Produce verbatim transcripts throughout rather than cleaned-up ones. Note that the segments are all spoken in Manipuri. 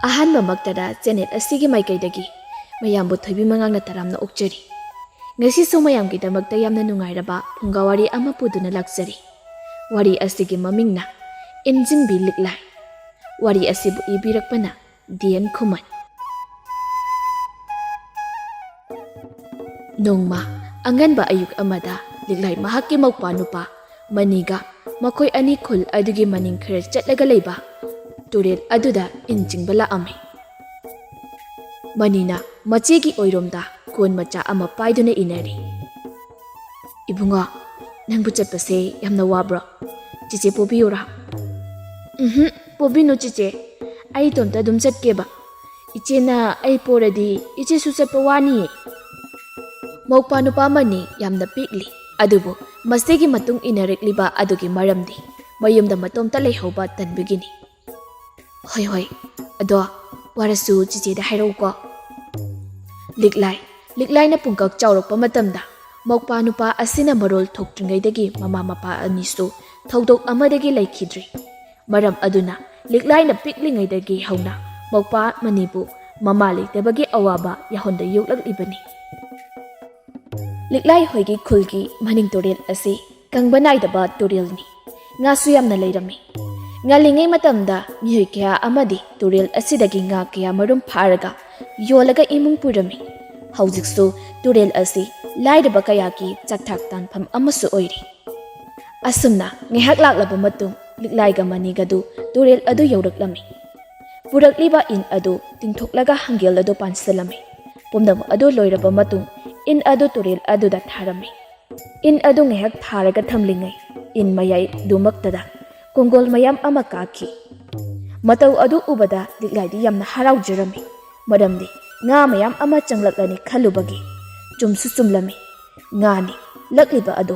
ꯑꯍꯥꯟꯕꯃꯛꯇꯗ ꯆꯦꯅꯦꯜ ꯑꯁꯤꯒꯤ ꯃꯥꯏꯀꯩꯗꯒꯤ ꯃꯌꯥꯝꯕꯨ ꯊꯣꯏꯕꯤ ꯃꯉꯥꯡꯅ ꯇꯔꯥꯝꯅ ꯑꯣꯛꯆꯔꯤ꯫ ꯉꯁꯤꯁꯨ ꯃꯌꯥꯝꯒꯤꯗꯃꯛꯇ ꯌꯥꯝꯅ ꯅꯨꯡꯉꯥꯏꯔꯕ ꯐꯨꯡꯒꯥ ꯋꯥꯔꯤ ꯑꯃ ꯄꯨꯗꯨꯅ ꯂꯥꯛꯆꯔꯤ꯫ ꯋꯥꯔꯤ ꯑꯁꯤꯒꯤ ꯃꯃꯤꯡꯅ ꯏꯟꯖꯤꯟꯕꯤ ꯂꯤꯛꯂꯥꯏ꯫ ꯋꯥꯔꯤ ꯑꯁꯤꯕꯨ ꯏꯕꯤꯔꯛꯄꯅ ꯗꯤ ꯑꯦꯟ ꯈꯨꯃꯟ꯫ ꯅꯣꯡꯃ ꯑꯉꯟꯕ ꯑꯌꯨꯛ ꯑꯃꯗ ꯂꯤꯛꯂꯥꯏ ꯃꯍꯥꯛꯀꯤ ꯃꯧꯄ꯭ꯋꯥ ꯅꯨꯄꯥ ꯃꯅꯤꯒ ꯃꯈꯣꯏ ꯑꯅꯤ ꯈꯨꯜ ꯑꯗꯨꯒꯤ ꯃꯅꯤꯡ ꯈꯔ ꯆꯠꯂꯒ ꯂꯩꯕ ꯇꯨꯔꯦꯜ ꯑꯗꯨꯗ ꯏꯟ ꯆꯤꯡꯕ ꯂꯥꯛꯑꯝꯃꯤ꯫ ꯃꯅꯤꯅ ꯃꯆꯦꯒꯤ ꯑꯣꯏꯔꯣꯝꯗ ꯀꯣꯟ ꯃꯆꯥ ꯑꯃ ꯄꯥꯏꯗꯨꯅ ꯏꯟꯅꯔꯤ꯫ "ꯏꯕꯨꯡꯉꯣ, ꯅꯪꯕꯨ ꯆꯠꯄꯁꯦ ꯌꯥꯝꯅ ꯋꯥꯕ꯭ꯔꯣ? ꯆꯤꯆꯦ ꯄꯣꯕꯤꯌꯨꯔꯥ?" "ꯎꯝꯍꯨꯝ, ꯄꯣꯕꯤꯅꯨ ꯆꯤꯆꯦ, ꯑꯩ ꯏꯇꯣꯝꯇ ꯑꯗꯨꯝ ꯆꯠꯀꯦꯕ꯫ ꯏꯆꯦꯅ ꯑꯩ ꯄꯣꯔꯗꯤ ꯏꯆꯦꯁꯨ ꯆꯠꯄ ꯋꯥꯅꯤꯌꯦ꯫" ꯃꯧꯄ꯭ꯋꯥ ꯅꯨꯄꯥ ꯃꯅꯤ ꯌꯥꯝꯅ ꯄꯤꯛꯂꯤ, ꯑꯗꯨꯕꯨ ꯃꯁꯤꯒꯤ ꯃꯇꯨꯡ ꯏꯟꯅꯔꯛꯂꯤꯕ ꯑꯗꯨꯒꯤ ꯃꯔꯝꯗꯤ ꯃꯌꯨꯝꯗ ꯃꯇꯣꯝꯇ ꯂꯩꯍꯧꯕ ꯇꯟꯕꯒꯤꯅꯤ꯫ "ꯍꯣꯏ ꯍꯣꯏ, ꯑꯗꯣ ꯋꯥꯔꯁꯨ ꯆꯤꯆꯦꯗ ꯍꯥꯏꯔꯛꯎꯀꯣ꯫" ꯂꯤꯛꯂꯥꯏ꯫ ꯂꯤꯛꯂꯥꯏꯅ ꯄꯨꯡꯀꯛ ꯆꯥꯎꯔꯛꯄ ꯃꯇꯝꯗ ꯃꯧꯄ꯭ꯋꯥ ꯅꯨꯄꯥ ꯑꯁꯤꯅ ꯃꯔꯣꯜ ꯊꯣꯛꯇ꯭ꯔꯤꯉꯩꯗꯒꯤ ꯃꯃꯥ ꯃꯄꯥ ꯑꯅꯤꯁꯨ ꯊꯧꯗꯣꯛ ꯑꯃꯗꯒꯤ ꯂꯩꯈꯤꯗ꯭ꯔꯤ꯫ ꯃꯔꯝ ꯑꯗꯨꯅ ꯂꯤꯛꯂꯥꯏꯅ ꯄꯤꯛꯂꯤꯉꯩꯗꯒꯤ ꯍꯧꯅ ꯃꯧꯄ꯭ꯋꯥ ꯃꯅꯤꯕꯨ ꯃꯃꯥ ꯂꯩꯇꯕꯒꯤ ꯑꯋꯥꯕ ꯌꯥꯍꯟꯗ ꯌꯣꯛꯂꯛꯂꯤꯕꯅꯤ꯫ ꯂꯤꯛꯂꯥꯏ ꯍꯣꯏꯒꯤ ꯈꯨꯜꯒꯤ ꯃꯅꯤꯡ ꯇꯨꯔꯦꯜ ꯑꯁꯤ ꯀꯪꯕ ꯅꯥꯏꯗꯕ ꯇꯨꯔꯦꯜꯅꯤ꯫ ꯉꯥꯁꯨ ꯌꯥꯝꯅ ꯂꯩꯔꯝꯃꯤ꯫ ꯉꯜꯂꯤꯉꯩ ꯃꯇꯝꯗ ꯃꯤꯑꯣꯏ ꯀꯌꯥ ꯑꯃꯗꯤ ꯇꯨꯔꯦꯜ ꯑꯁꯤꯗꯒꯤ ꯉꯥ ꯀꯌꯥ ꯃꯔꯨꯝ ꯐꯥꯔꯒ ꯌꯣꯜꯂꯒ ꯏꯃꯨꯡ ꯄꯨꯔꯝꯃꯤ꯫ ꯍꯧꯖꯤꯛꯁꯨ ꯇꯨꯔꯦꯜ ꯑꯁꯤ ꯂꯥꯏꯔꯕ ꯀꯌꯥꯒꯤ ꯆꯥꯛꯊꯥꯛ ꯇꯥꯟꯐꯝ ꯑꯃꯁꯨ ꯑꯣꯏꯔꯤ꯫ ꯑꯁꯨꯝꯅ ꯉꯥꯏꯍꯥꯛ ꯂꯥꯛꯂꯕ ꯃꯇꯨꯡ ꯂꯤꯛꯂꯥꯏꯒ ꯃꯅꯤꯒꯗꯨ ꯇꯨꯔꯦꯜ ꯑꯗꯨ ꯌꯧꯔꯛꯂꯝꯃꯤ꯫ ꯄꯨꯔꯛꯂꯤꯕ ꯏꯟ ꯑꯗꯨ ꯇꯤꯡꯊꯣꯛꯂꯒ ꯍꯪꯒꯦꯜ ꯑꯗꯨ ꯄꯥꯟꯁꯤꯜꯂꯝꯃꯤ꯫ ꯄꯨꯝꯅꯃꯛ ꯑꯗꯨ ꯂꯣꯏꯔꯕ ꯃꯇꯨꯡ ꯏꯟ ꯑꯗꯨ ꯇꯨꯔꯦꯜ ꯑꯗꯨꯗ ꯊꯥꯔꯝꯃꯤ꯫ ꯏꯟ ꯑꯗꯨ ꯉꯥꯏꯍꯥꯛ ꯊꯥꯔꯒ ꯊꯝꯂꯤꯉꯩ ꯏꯟ ꯃꯌꯥꯏꯗꯨꯃꯛꯇꯗ ꯀꯣꯡꯒꯣꯜ ꯃꯌꯥꯝ ꯑꯃ ꯀꯥꯈꯤ꯫ ꯃꯇꯧ ꯑꯗꯨ ꯎꯕꯗ ꯂꯤꯛꯂꯥꯏꯗꯤ ꯌꯥꯝꯅ ꯍꯔꯥꯎꯖꯔꯝꯃꯤ, ꯃꯔꯝꯗꯤ ꯉꯥ ꯃꯌꯥꯝ ꯑꯃ ꯆꯪꯂꯛꯂꯅꯤ ꯈꯜꯂꯨꯕꯒꯤ꯫ ꯆꯨꯝꯁꯨ ꯆꯨꯝꯂꯝꯃꯤ꯫ ꯉꯥꯅꯤ ꯂꯛꯂꯤꯕ ꯑꯗꯨ꯫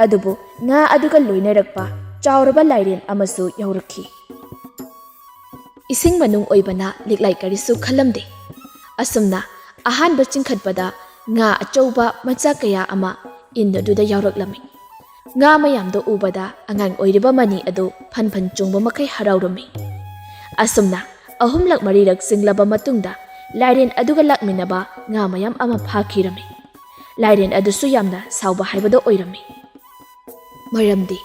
ꯑꯗꯨꯕꯨ ꯉꯥ ꯑꯗꯨꯒ ꯂꯣꯏꯅꯔꯛꯄ ꯆꯥꯎꯔꯕ ꯂꯥꯏꯔꯦꯟ ꯑꯃꯁꯨ ꯌꯧꯔꯛꯈꯤ꯫ ꯏꯁꯤꯡ ꯃꯅꯨꯡ ꯑꯣꯏꯕꯅ ꯂꯤꯛꯂꯥꯏ ꯀꯔꯤꯁꯨ ꯈꯜꯂꯝꯗꯦ꯫ ꯑꯁꯨꯝꯅ ꯑꯍꯥꯟꯕ ꯆꯤꯡꯈꯠꯄꯗ ꯉꯥ ꯑꯆꯧꯕ ꯃꯆꯥ ꯀꯌꯥ ꯑꯃ ꯏꯟ ꯑꯗꯨꯗ ꯌꯥꯎꯔꯛꯂꯝꯃꯤ꯫ ꯉꯥ ꯃꯌꯥꯝꯗꯣ ꯎꯕꯗ ꯑꯉꯥꯡ ꯑꯣꯏꯔꯤꯕ ꯃꯅꯤ ꯑꯗꯨ ꯐꯟ ꯐꯟ ꯆꯣꯡꯕ ꯃꯈꯩ ꯍꯔꯥꯎꯔꯝꯃꯤ꯫ ꯑꯁꯨꯝꯅ ꯑꯍꯨꯝꯂꯛ ꯃꯔꯤꯔꯛ ꯆꯤꯡꯂꯕ ꯃꯇꯨꯡꯗ ꯂꯥꯏꯔꯦꯟ ꯑꯗꯨꯒ ꯂꯥꯛꯃꯤꯟꯅꯕ ꯉꯥ ꯃꯌꯥꯝ ꯑꯃ ꯐꯥꯈꯤꯔꯝꯃꯤ꯫ ꯂꯥꯏꯔꯦꯟ ꯑꯗꯨꯁꯨ ꯌꯥꯝꯅ ꯁꯥꯎꯕ ꯍꯥꯏꯕꯗꯣ ꯑꯣꯏꯔꯝꯃꯤ꯫ ꯃꯔꯝꯗꯤ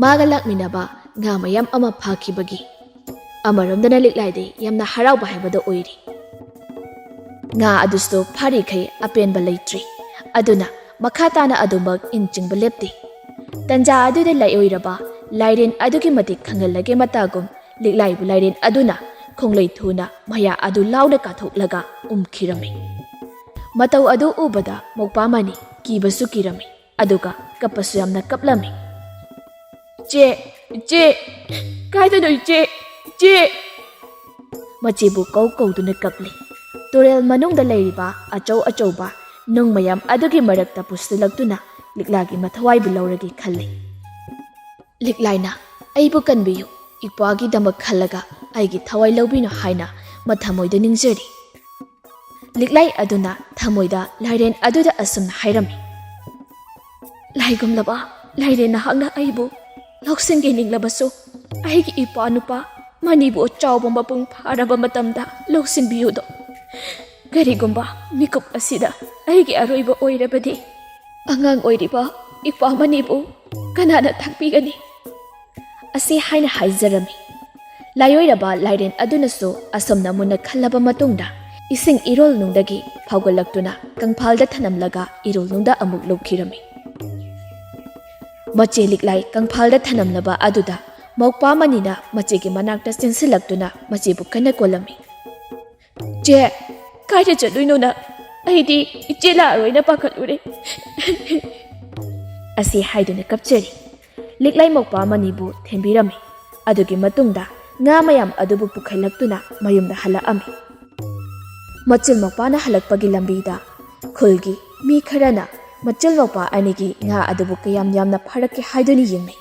ꯃꯥꯒ ꯂꯥꯛꯃꯤꯟꯅꯕ ꯉꯥ ꯃꯌꯥꯝ ꯑꯃ ꯐꯥꯈꯤꯕꯒꯤ꯫ ꯑꯃꯔꯣꯝꯗꯅ ꯂꯤꯛꯂꯥꯏꯗꯤ ꯌꯥꯝꯅ ꯍꯔꯥꯎꯕ ꯍꯥꯏꯕꯗꯣ ꯑꯣꯏꯔꯤ꯫ ꯉꯥ ꯑꯗꯨꯁꯨ ꯐꯥꯔꯤꯈꯩ ꯑꯄꯦꯟꯕ ꯂꯩꯇ꯭ꯔꯤ꯫ ꯑꯗꯨꯅ ꯃꯈꯥ ꯇꯥꯅ ꯑꯗꯨꯃꯛ ꯏꯟ ꯆꯤꯡꯕ ꯂꯦꯞꯇꯦ꯫ ꯇꯟꯖꯥ ꯑꯗꯨꯗ ꯂꯥꯏꯑꯣꯏꯔꯕ ꯂꯥꯏꯔꯦꯟ ꯑꯗꯨꯒꯤ ꯃꯇꯤꯛ ꯈꯪꯍꯜꯂꯒꯦ ꯃꯇꯥꯒꯨꯝ ꯂꯤꯛꯂꯥꯏꯕꯨ ꯂꯥꯏꯔꯦꯟ ꯑꯗꯨꯅ ꯈꯣꯡꯂꯩ ꯊꯨꯅ ꯃꯌꯥ ꯑꯗꯨ ꯂꯥꯎꯅ ꯀꯥꯊꯣꯛꯂꯒ ꯎꯝꯈꯤꯔꯝꯃꯤ꯫ ꯃꯇꯧ ꯑꯗꯨ ꯎꯕꯗ ꯃꯧꯄ꯭ꯋꯥ ꯃꯅꯤ ꯀꯤꯕꯁꯨ ꯀꯤꯔꯝꯃꯤ, ꯑꯗꯨꯒ ꯀꯞꯄꯁꯨ ꯌꯥꯝꯅ ꯀꯞꯂꯝꯃꯤ꯫ "ꯏꯆꯦ, ꯏꯆꯦ, ꯀꯥꯏꯗꯅꯣ ꯏꯆꯦ, ꯏꯆꯦ?" ꯃꯆꯦꯕꯨ ꯀꯧ ꯀꯧꯗꯨꯅ ꯀꯞꯂꯤ꯫ ꯇꯨꯔꯦꯜ ꯃꯅꯨꯡꯗ ꯂꯩꯔꯤꯕ ꯑꯆꯧ ꯑꯆꯧꯕ ꯅꯨꯡ ꯃꯌꯥꯝ ꯑꯗꯨꯒꯤ ꯃꯔꯛꯇ ꯄꯨꯁꯤꯜꯂꯛꯇꯨꯅ ꯂꯤꯛꯂꯥꯒꯤ ꯃꯊꯋꯥꯏꯕꯨ ꯂꯧꯔꯒꯦ ꯈꯜꯂꯤ꯫ ꯂꯤꯛꯂꯥꯏꯅ "ꯑꯩꯕꯨ ꯀꯟꯕꯤꯌꯨ, ꯏꯄ꯭ꯋꯥꯒꯤꯗꯃꯛ ꯈꯜꯂꯒ ꯑꯩꯒꯤ ꯊꯋꯥꯏ ꯂꯧꯕꯤꯅꯨ" ꯍꯥꯏꯅ ꯃꯊꯃꯣꯏꯗ ꯅꯤꯡꯖꯔꯤ꯫ ꯂꯤꯛꯂꯥꯏ ꯑꯗꯨꯅ ꯊꯃꯣꯏꯗ ꯂꯥꯏꯔꯦꯟ ꯑꯗꯨꯗ ꯑꯁꯨꯝꯅ ꯍꯥꯏꯔꯝꯃꯤ: "ꯂꯥꯏꯒꯨꯝꯂꯕ ꯂꯥꯏꯔꯦꯟ ꯅꯍꯥꯛꯅ ꯑꯩꯕꯨ ꯂꯧꯁꯤꯟꯒꯦ ꯅꯤꯡꯂꯕꯁꯨ, ꯑꯩꯒꯤ ꯏꯄ꯭ꯋꯥ ꯅꯨꯄꯥ ꯃꯅꯤꯕꯨ ꯆꯥꯎꯕ ꯃꯄꯨꯡ ꯐꯥꯔꯕ ꯃꯇꯝꯗ ꯂꯧꯁꯤꯟꯕꯤꯌꯨꯗꯣ꯫ ꯀꯔꯤꯒꯨꯝꯕ ꯃꯤꯀꯨꯞ ꯑꯁꯤꯗ ꯑꯩꯒꯤ ꯑꯔꯣꯏꯕ ꯑꯣꯏꯔꯕꯗꯤ, ꯑꯉꯥꯡ ꯑꯣꯏꯔꯤꯕ ꯏꯄ꯭ꯋꯥ ꯃꯅꯤꯕꯨ ꯀꯅꯥꯅ ꯊꯥꯛꯄꯤꯒꯅꯤ?" ꯑꯁꯤ ꯍꯥꯏꯅ ꯍꯥꯏꯖꯔꯝꯃꯤ꯫ ꯂꯥꯏꯑꯣꯏꯔꯕ ꯂꯥꯏꯔꯦꯟ ꯑꯗꯨꯅꯁꯨ ꯑꯁꯨꯝꯅ ꯃꯨꯟꯅ ꯈꯜꯂꯕ ꯃꯇꯨꯡꯗ, ꯏꯁꯤꯡ ꯏꯔꯣꯜꯅꯨꯡꯗꯒꯤ ꯐꯥꯎꯒꯠꯂꯛꯇꯨꯅ ꯀꯪꯐꯥꯜꯗ ꯊꯅꯝꯂꯒ ꯏꯔꯣꯜꯅꯨꯡꯗ ꯑꯃꯨꯛ ꯂꯨꯞꯈꯤꯔꯝꯃꯤ꯫ ꯃꯆꯦ ꯂꯤꯛꯂꯥꯏ ꯀꯪꯐꯥꯜꯗ ꯊꯅꯝꯂꯕ ꯑꯗꯨꯗ ꯃꯧꯄ꯭ꯋꯥ ꯃꯅꯤꯅ ꯃꯆꯦꯒꯤ ꯃꯅꯥꯛꯇ ꯆꯦꯟꯁꯤꯜꯂꯛꯇꯨꯅ ꯃꯆꯦꯕꯨ ꯀꯟꯅ ꯀꯣꯜꯂꯝꯃꯤ꯫ "ꯆꯦ, ꯀꯥꯏꯗ ꯆꯠꯂꯨꯏꯅꯣ ꯅꯪ? ꯑꯩꯗꯤ ꯏꯆꯦ ꯂꯥꯛꯑꯔꯣꯏꯅ ꯄꯥꯈꯠꯂꯨꯔꯦ" ꯑꯁꯤ ꯍꯥꯏꯗꯨꯅ ꯀꯞꯆꯔꯤ꯫ ꯂꯤꯛꯂꯥꯏ ꯃꯧꯄ꯭ꯋꯥ ꯃꯅꯤꯕꯨ ꯊꯦꯝꯕꯤꯔꯝꯃꯤ꯫ ꯑꯗꯨꯒꯤ ꯃꯇꯨꯡꯗ ꯉꯥ ꯃꯌꯥꯝ ꯑꯗꯨꯕꯨ ꯄꯨꯈꯠꯂꯛꯇꯨꯅ ꯃꯌꯨꯝꯗ ꯍꯜꯂꯛꯑꯝꯃꯤ꯫ ꯃꯆꯤꯜ ꯃꯧꯄ꯭ꯋꯥꯅ ꯍꯜꯂꯛꯄꯒꯤ ꯂꯝꯕꯤꯗ ꯈꯨꯜꯒꯤ ꯃꯤ ꯈꯔꯅ ꯃꯆꯤꯜ ꯃꯧꯄ꯭ꯋꯥ ꯑꯅꯤꯒꯤ ꯉꯥ ꯑꯗꯨꯕꯨ ꯀꯌꯥꯝ ꯌꯥꯝꯅ ꯐꯥꯔꯛꯀꯦ ꯍꯥꯏꯗꯨꯅ ꯌꯦꯡꯅꯩ꯫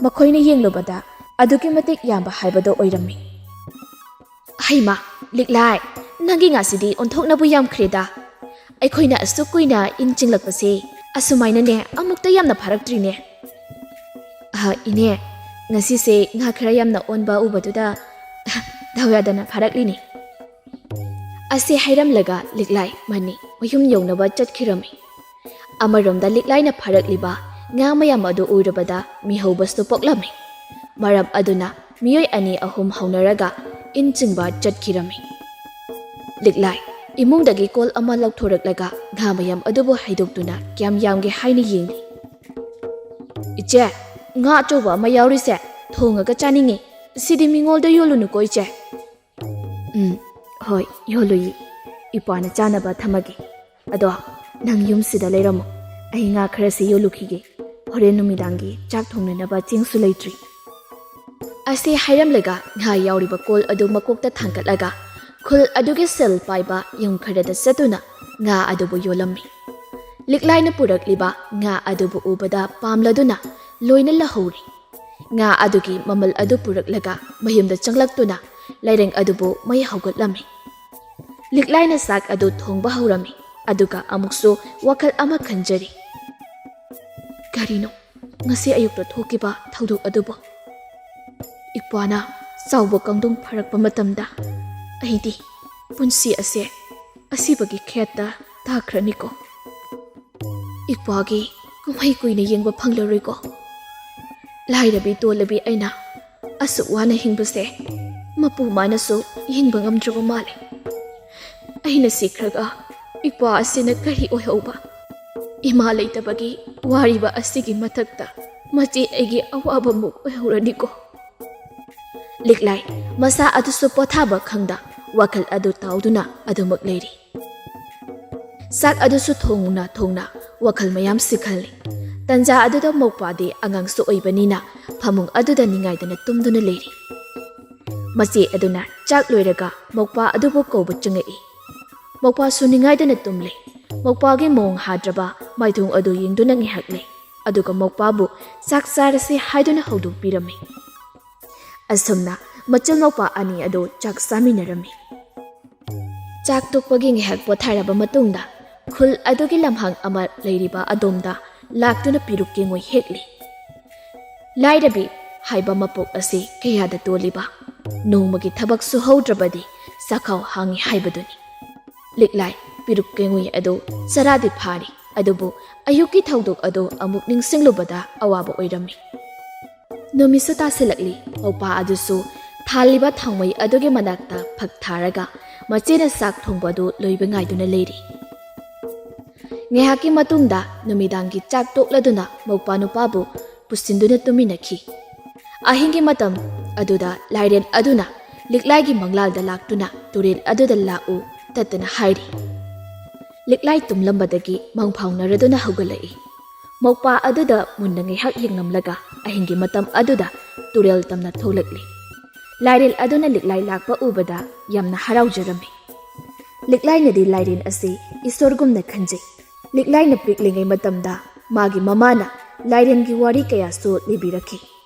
ꯃꯈꯣꯏꯅ ꯌꯦꯡꯂꯨꯕꯗ ꯑꯗꯨꯛꯀꯤ ꯃꯇꯤꯛ ꯌꯥꯝꯕ ꯍꯥꯏꯕꯗꯣ ꯑꯣꯏꯔꯝꯃꯤ꯫ "ꯍꯩꯃꯥ, ꯂꯤꯛꯂꯥꯏ, ꯅꯪꯒꯤ ꯉꯥꯁꯤꯗꯤ ꯑꯣꯟꯊꯣꯛꯅꯕꯨ ꯌꯥꯝꯈ꯭ꯔꯦꯗ꯫ ꯑꯩꯈꯣꯏꯅ ꯑꯁꯨꯛ ꯀꯨꯏꯅ ꯏꯟ ꯆꯤꯡꯂꯛꯄꯁꯦ ꯑꯁꯨꯃꯥꯏꯅꯅꯦ ꯑꯃꯨꯛꯇ ꯌꯥꯝꯅ ꯐꯥꯔꯛꯇ꯭ꯔꯤꯅꯦ꯫" "ꯑꯍ, ꯏꯅꯦ, ꯉꯁꯤꯁꯦ ꯉꯥ ꯈꯔ ꯌꯥꯝꯅ ꯑꯣꯟꯕ ꯎꯕꯗꯨꯗ ꯗꯥꯎ ꯌꯥꯗꯅ ꯐꯥꯔꯛꯂꯤꯅꯤ꯫ ꯑꯁꯤ ꯍꯥꯏꯔꯝꯂꯒ ꯂꯤꯛꯂꯥꯏ ꯃꯅꯤ ꯃꯌꯨꯝ ꯌꯧꯅꯕ ꯆꯠꯈꯤꯔꯝꯃꯤ꯫ ꯑꯃꯔꯣꯝꯗ ꯂꯤꯛꯂꯥꯏꯅ ꯐꯥꯔꯛꯂꯤꯕ ꯉꯥ ꯃꯌꯥꯝ ꯑꯗꯨ ꯎꯔꯨꯕꯗ ꯃꯤꯍꯧꯕꯁꯨ ꯄꯣꯛꯂꯝꯃꯤ꯫ ꯃꯔꯝ ꯑꯗꯨꯅ ꯃꯤꯑꯣꯏ ꯑꯅꯤ ꯑꯍꯨꯝ ꯍꯧꯅꯔꯒ ꯏꯟ ꯆꯤꯡꯕ ꯆꯠꯈꯤꯔꯝꯃꯤ꯫ ꯂꯤꯛꯂꯥꯏ ꯏꯃꯨꯡꯗꯒꯤ ꯀꯣꯜ ꯑꯃ ꯂꯧꯊꯣꯔꯛꯂꯒ ꯉꯥ ꯃꯌꯥꯝ ꯑꯗꯨꯕꯨ ꯍꯩꯗꯣꯛꯇꯨꯅ ꯀꯌꯥꯝ ꯌꯥꯝꯒꯦ ꯍꯥꯏꯅ ꯌꯦꯡꯂꯤ꯫ "ꯏꯆꯦ, ꯉꯥ ꯑꯆꯧꯕ ꯑꯃ ꯌꯥꯎꯔꯤꯁꯦ ꯊꯣꯡꯉꯒ ꯆꯥꯅꯤꯡꯉꯤ꯫ ꯁꯤꯗꯤ ꯃꯤꯉꯣꯜꯗ ꯌꯣꯜꯂꯨꯅꯨꯀꯣ ꯏꯆꯦ꯫" "ꯎꯝ, ꯍꯣꯏ, ꯌꯣꯜꯂꯨꯏ꯫ ꯏꯄ꯭ꯋꯥꯅ ꯆꯥꯅꯕ ꯊꯝꯃꯒꯦ꯫ ꯑꯗꯣ ꯅꯪ ꯌꯨꯝꯁꯤꯗ ꯂꯩꯔꯝꯃꯣ꯫ ꯑꯩ ꯉꯥ ꯈꯔꯁꯤ ꯌꯣꯜꯂꯨꯈꯤꯒꯦ꯫ ꯍꯣꯔꯦꯟ ꯅꯨꯃꯤꯗꯥꯡꯒꯤ ꯆꯥꯛ ꯊꯣꯡꯅꯅꯕ ꯆꯦꯡꯁꯨ ꯂꯩꯇ꯭ꯔꯤ꯫" ꯑꯁꯤ ꯍꯥꯏꯔꯝꯂꯒ ꯉꯥ ꯌꯥꯎꯔꯤꯕ ꯀꯣꯜ ꯑꯗꯨ ꯃꯀꯣꯛꯇ ꯊꯥꯡꯒꯠꯂꯒ ꯈꯨꯜ ꯑꯗꯨꯒꯤ ꯁꯦꯜ ꯄꯥꯏꯕ ꯌꯨꯝ ꯈꯔꯗ ꯆꯠꯇꯨꯅ ꯉꯥ ꯑꯗꯨꯕꯨ ꯌꯣꯜꯂꯝꯃꯤ꯫ ꯂꯤꯛꯂꯥꯏꯅ ꯄꯨꯔꯛꯂꯤꯕ ꯉꯥ ꯑꯗꯨꯕꯨ ꯎꯕꯗ ꯄꯥꯝꯂꯗꯨꯅ ꯂꯣꯏꯅ ꯂꯧꯍꯧꯔꯤ꯫ ꯉꯥ ꯑꯗꯨꯒꯤ ꯃꯃꯜ ꯑꯗꯨ ꯄꯨꯔꯛꯂꯒ ꯃꯌꯨꯝꯗ ꯆꯪꯂꯛꯇꯨꯅ ꯂꯩꯔꯪ ꯑꯗꯨꯕꯨ ꯃꯩ ꯍꯧꯒꯠꯂꯝꯃꯤ꯫ ꯂꯤꯛꯂꯥꯏꯅ ꯆꯥꯛ ꯑꯗꯨ ꯊꯣꯡꯕ ꯍꯧꯔꯝꯃꯤ꯫ ꯑꯗꯨꯒ ꯑꯃꯨꯛꯁꯨ ꯋꯥꯈꯜ ꯑꯃ ꯈꯟꯖꯔꯤ꯫ "ꯀꯔꯤꯅꯣ ꯉꯁꯤ ꯑꯌꯨꯛꯇ ꯊꯣꯛꯈꯤꯕ ꯊꯧꯗꯣꯛ ꯑꯗꯨꯕꯨ? ꯏꯄ꯭ꯋꯥꯅ ꯆꯥꯎꯕ ꯀꯥꯡꯗꯣꯡ ꯐꯥꯔꯛꯄ ꯃꯇꯝꯗ ꯑꯩꯗꯤ ꯄꯨꯟꯁꯤ ꯑꯁꯦ ꯑꯁꯤꯕꯒꯤ ꯈꯦꯠꯇ ꯇꯥꯈ꯭ꯔꯅꯤꯀꯣ꯫ ꯏꯄ꯭ꯋꯥꯒꯤ ꯀꯨꯝꯍꯩ ꯀꯨꯏꯅ ꯌꯦꯡꯕ ꯐꯪꯂꯔꯣꯏꯀꯣ꯫ ꯂꯥꯏꯔꯕꯤ ꯇꯣꯜꯂꯕꯤ ꯑꯩꯅ ꯑꯁꯨꯛ ꯋꯥꯅ ꯍꯤꯡꯕꯁꯦ ꯃꯄꯨ ꯃꯥꯅꯁꯨ ꯌꯦꯡꯕ ꯉꯝꯗ꯭ꯔꯕ ꯃꯥꯜꯂꯦ꯫ ꯑꯩꯅ ꯁꯤꯈ꯭ꯔꯒ ꯏꯄ꯭ꯋꯥ ꯑꯁꯤꯅ ꯀꯔꯤ ꯑꯣꯏꯍꯧꯕ? ꯏꯃꯥ ꯂꯩꯇꯕꯒꯤ ꯋꯥꯔꯤꯕ ꯑꯁꯤꯒꯤ ꯃꯊꯛꯇ ꯃꯆꯦ ꯑꯩꯒꯤ ꯑꯋꯥꯕꯃꯨꯛ ꯑꯣꯏꯍꯧꯔꯅꯤꯀꯣ꯫" ꯂꯤꯛꯂꯥꯏ ꯃꯁꯥ ꯑꯗꯨꯁꯨ ꯄꯣꯊꯥꯕ ꯈꯪꯗ ꯋꯥꯈꯜ ꯑꯗꯨ ꯇꯥꯎꯗꯨꯅ ꯑꯗꯨꯃꯛ ꯂꯩꯔꯤ꯫ ꯆꯥꯛ ꯑꯗꯨꯁꯨ ꯊꯣꯡꯅ ꯊꯣꯡꯅ ꯋꯥꯈꯜ ꯃꯌꯥꯝ ꯁꯤꯈꯜꯂꯤ꯫ ꯇꯟꯖꯥ ꯑꯗꯨꯗ ꯃꯧꯄ꯭ꯋꯥꯗꯤ ꯑꯉꯥꯡꯁꯨ ꯑꯣꯏꯕꯅꯤꯅ ꯐꯃꯨꯡ ꯑꯗꯨꯗ ꯅꯤꯡꯉꯥꯏꯗꯅ ꯇꯨꯝꯗꯨꯅ ꯂꯩꯔꯤ꯫ ꯃꯆꯦ ꯑꯗꯨꯅ ꯆꯥꯛ ꯂꯣꯏꯔꯒ ꯃꯧꯄ꯭ꯋꯥ ꯑꯗꯨꯕꯨ ꯀꯧꯕ ꯆꯪꯉꯛꯏ꯫ ꯃꯧꯄ꯭ꯋꯥꯁꯨ ꯅꯤꯡꯉꯥꯏꯗꯅ ꯇꯨꯝꯂꯦ꯫ ꯃꯧꯄ꯭ꯋꯥꯒꯤ ꯃꯑꯣꯡ ꯍꯥꯗ꯭ꯔꯕ ꯃꯥꯏꯊꯣꯡ ꯑꯗꯨ ꯌꯦꯡꯗꯨꯅ ꯉꯥꯏꯍꯥꯛ ꯂꯩ꯫ ꯑꯗꯨꯒ ꯃꯧꯄ꯭ꯋꯥꯕꯨ ꯆꯥꯛ ꯆꯥꯔꯁꯤ ꯍꯥꯏꯗꯨꯅ ꯍꯧꯗꯣꯛꯄꯤꯔꯝꯃꯤ꯫ ꯑꯁꯨꯝꯅ ꯃꯆꯜ ꯃꯧꯄ꯭ꯋꯥ ꯑꯅꯤ ꯑꯗꯨ ꯆꯥꯛ ꯆꯥꯃꯤꯟꯅꯔꯝꯃꯤ꯫ ꯆꯥꯛ ꯇꯣꯛꯄꯒꯤ ꯉꯥꯏꯍꯥꯛ ꯄꯣꯊꯥꯔꯕ ꯃꯇꯨꯡꯗ ꯈꯨꯜ ꯑꯗꯨꯒꯤ ꯂꯝꯍꯥꯡ ꯑꯃ ꯂꯩꯔꯤꯕ ꯑꯗꯣꯝꯗ ꯂꯥꯛꯇꯨꯅ ꯄꯤꯔꯨꯛ ꯀꯦꯡꯉꯣꯏ ꯍꯦꯛꯂꯤ꯫ ꯂꯥꯏꯔꯕꯤ ꯍꯥꯏꯕ ꯃꯄꯣꯛ ꯑꯁꯤ ꯀꯌꯥꯗ ꯇꯣꯜꯂꯤꯕ? ꯅꯣꯡꯃꯒꯤ ꯊꯕꯛ ꯁꯨꯍꯧꯗ꯭ꯔꯕꯗꯤ ꯆꯥꯛꯈꯥꯎ ꯍꯥꯡꯉꯤ ꯍꯥꯏꯕꯗꯨꯅꯤ꯫ ꯂꯤꯛꯂꯥꯏ ꯄꯤꯔꯨꯛ ꯀꯦꯡꯉꯨꯏ ꯑꯗꯨ ꯆꯔꯥꯗꯤ ꯐꯥꯔꯤ, ꯑꯗꯨꯕꯨ ꯑꯌꯨꯛꯀꯤ ꯊꯧꯗꯣꯛ ꯑꯗꯨ ꯑꯃꯨꯛ ꯅꯤꯡꯁꯤꯡꯂꯨꯕꯗ ꯑꯋꯥꯕ ꯑꯣꯏꯔꯝꯃꯤ꯫ ꯅꯨꯃꯤꯠꯁꯨ ꯇꯥꯁꯤꯜꯂꯛꯂꯤ꯫ ꯃꯧꯄꯥ ꯑꯗꯨꯁꯨ ꯊꯥꯜꯂꯤꯕ ꯊꯥꯎꯃꯩ ꯑꯗꯨꯒꯤ ꯃꯅꯥꯛꯇ ꯐꯛ ꯊꯥꯔꯒ ꯃꯆꯦꯅ ꯆꯥꯛ ꯊꯣꯡꯕ ꯑꯗꯨ ꯂꯣꯏꯕ ꯉꯥꯏꯗꯨꯅ ꯂꯩꯔꯤ꯫ ꯉꯥꯏꯍꯥꯛꯀꯤ ꯃꯇꯨꯡꯗ ꯅꯨꯃꯤꯗꯥꯡꯒꯤ ꯆꯥꯛ ꯇꯣꯛꯂꯗꯨꯅ ꯃꯧꯄꯥ ꯅꯨꯄꯥꯕꯨ ꯄꯨꯁꯤꯟꯗꯨꯅ ꯇꯨꯝꯃꯤꯟꯅꯈꯤ꯫ ꯑꯍꯤꯡꯒꯤ ꯃꯇꯝ ꯑꯗꯨꯗ ꯂꯥꯏꯔꯦꯟ ꯑꯗꯨꯅ ꯂꯤꯛꯂꯥꯏꯒꯤ ꯃꯪꯂꯥꯜꯗ ꯂꯥꯛꯇꯨꯅ ꯇꯨꯔꯦꯜ ꯑꯗꯨꯗ ꯂꯥꯛꯎ ꯇꯠꯇꯅ ꯍꯥꯏꯔꯤ꯫ ꯂꯤꯛꯂꯥꯏ ꯇꯨꯝꯂꯝꯕꯗꯒꯤ ꯃꯪ ꯐꯥꯎꯅꯔꯗꯨꯅ ꯍꯧꯒꯠꯂꯛꯏ꯫ ꯃꯧꯄꯥ ꯑꯗꯨꯗ ꯃꯨꯟꯅ ꯉꯥꯏꯍꯥꯛ ꯌꯦꯡꯂꯝꯂꯒ ꯑꯍꯤꯡꯒꯤ ꯃꯇꯝ ꯑꯗꯨꯗ ꯇꯨꯔꯦꯜ ꯇꯝꯅ ꯊꯣꯛꯂꯛꯂꯤ꯫ ꯂꯥꯏꯔꯦꯟ ꯑꯗꯨꯅ ꯂꯤꯛꯂꯥꯏ ꯂꯥꯛꯄ ꯎꯕꯗ ꯌꯥꯝꯅ ꯍꯔꯥꯎꯖꯔꯝꯃꯤ꯫ ꯂꯤꯛꯂꯥꯏꯅꯗꯤ ꯂꯥꯏꯔꯦꯟ ꯑꯁꯤ ꯏꯁꯣꯔꯒꯨꯝꯅ ꯈꯟꯖꯩ꯫ ꯂꯤꯛꯂꯥꯏꯅ ꯄꯤꯛꯂꯤꯉꯩ ꯃꯇꯝꯗ ꯃꯥꯒꯤ ꯃꯃꯥꯅ ꯂꯥꯏꯔꯦꯟꯒꯤ ꯋꯥꯔꯤ ꯀꯌꯥꯁꯨ ꯂꯤꯕꯤꯔꯛꯈꯤ꯫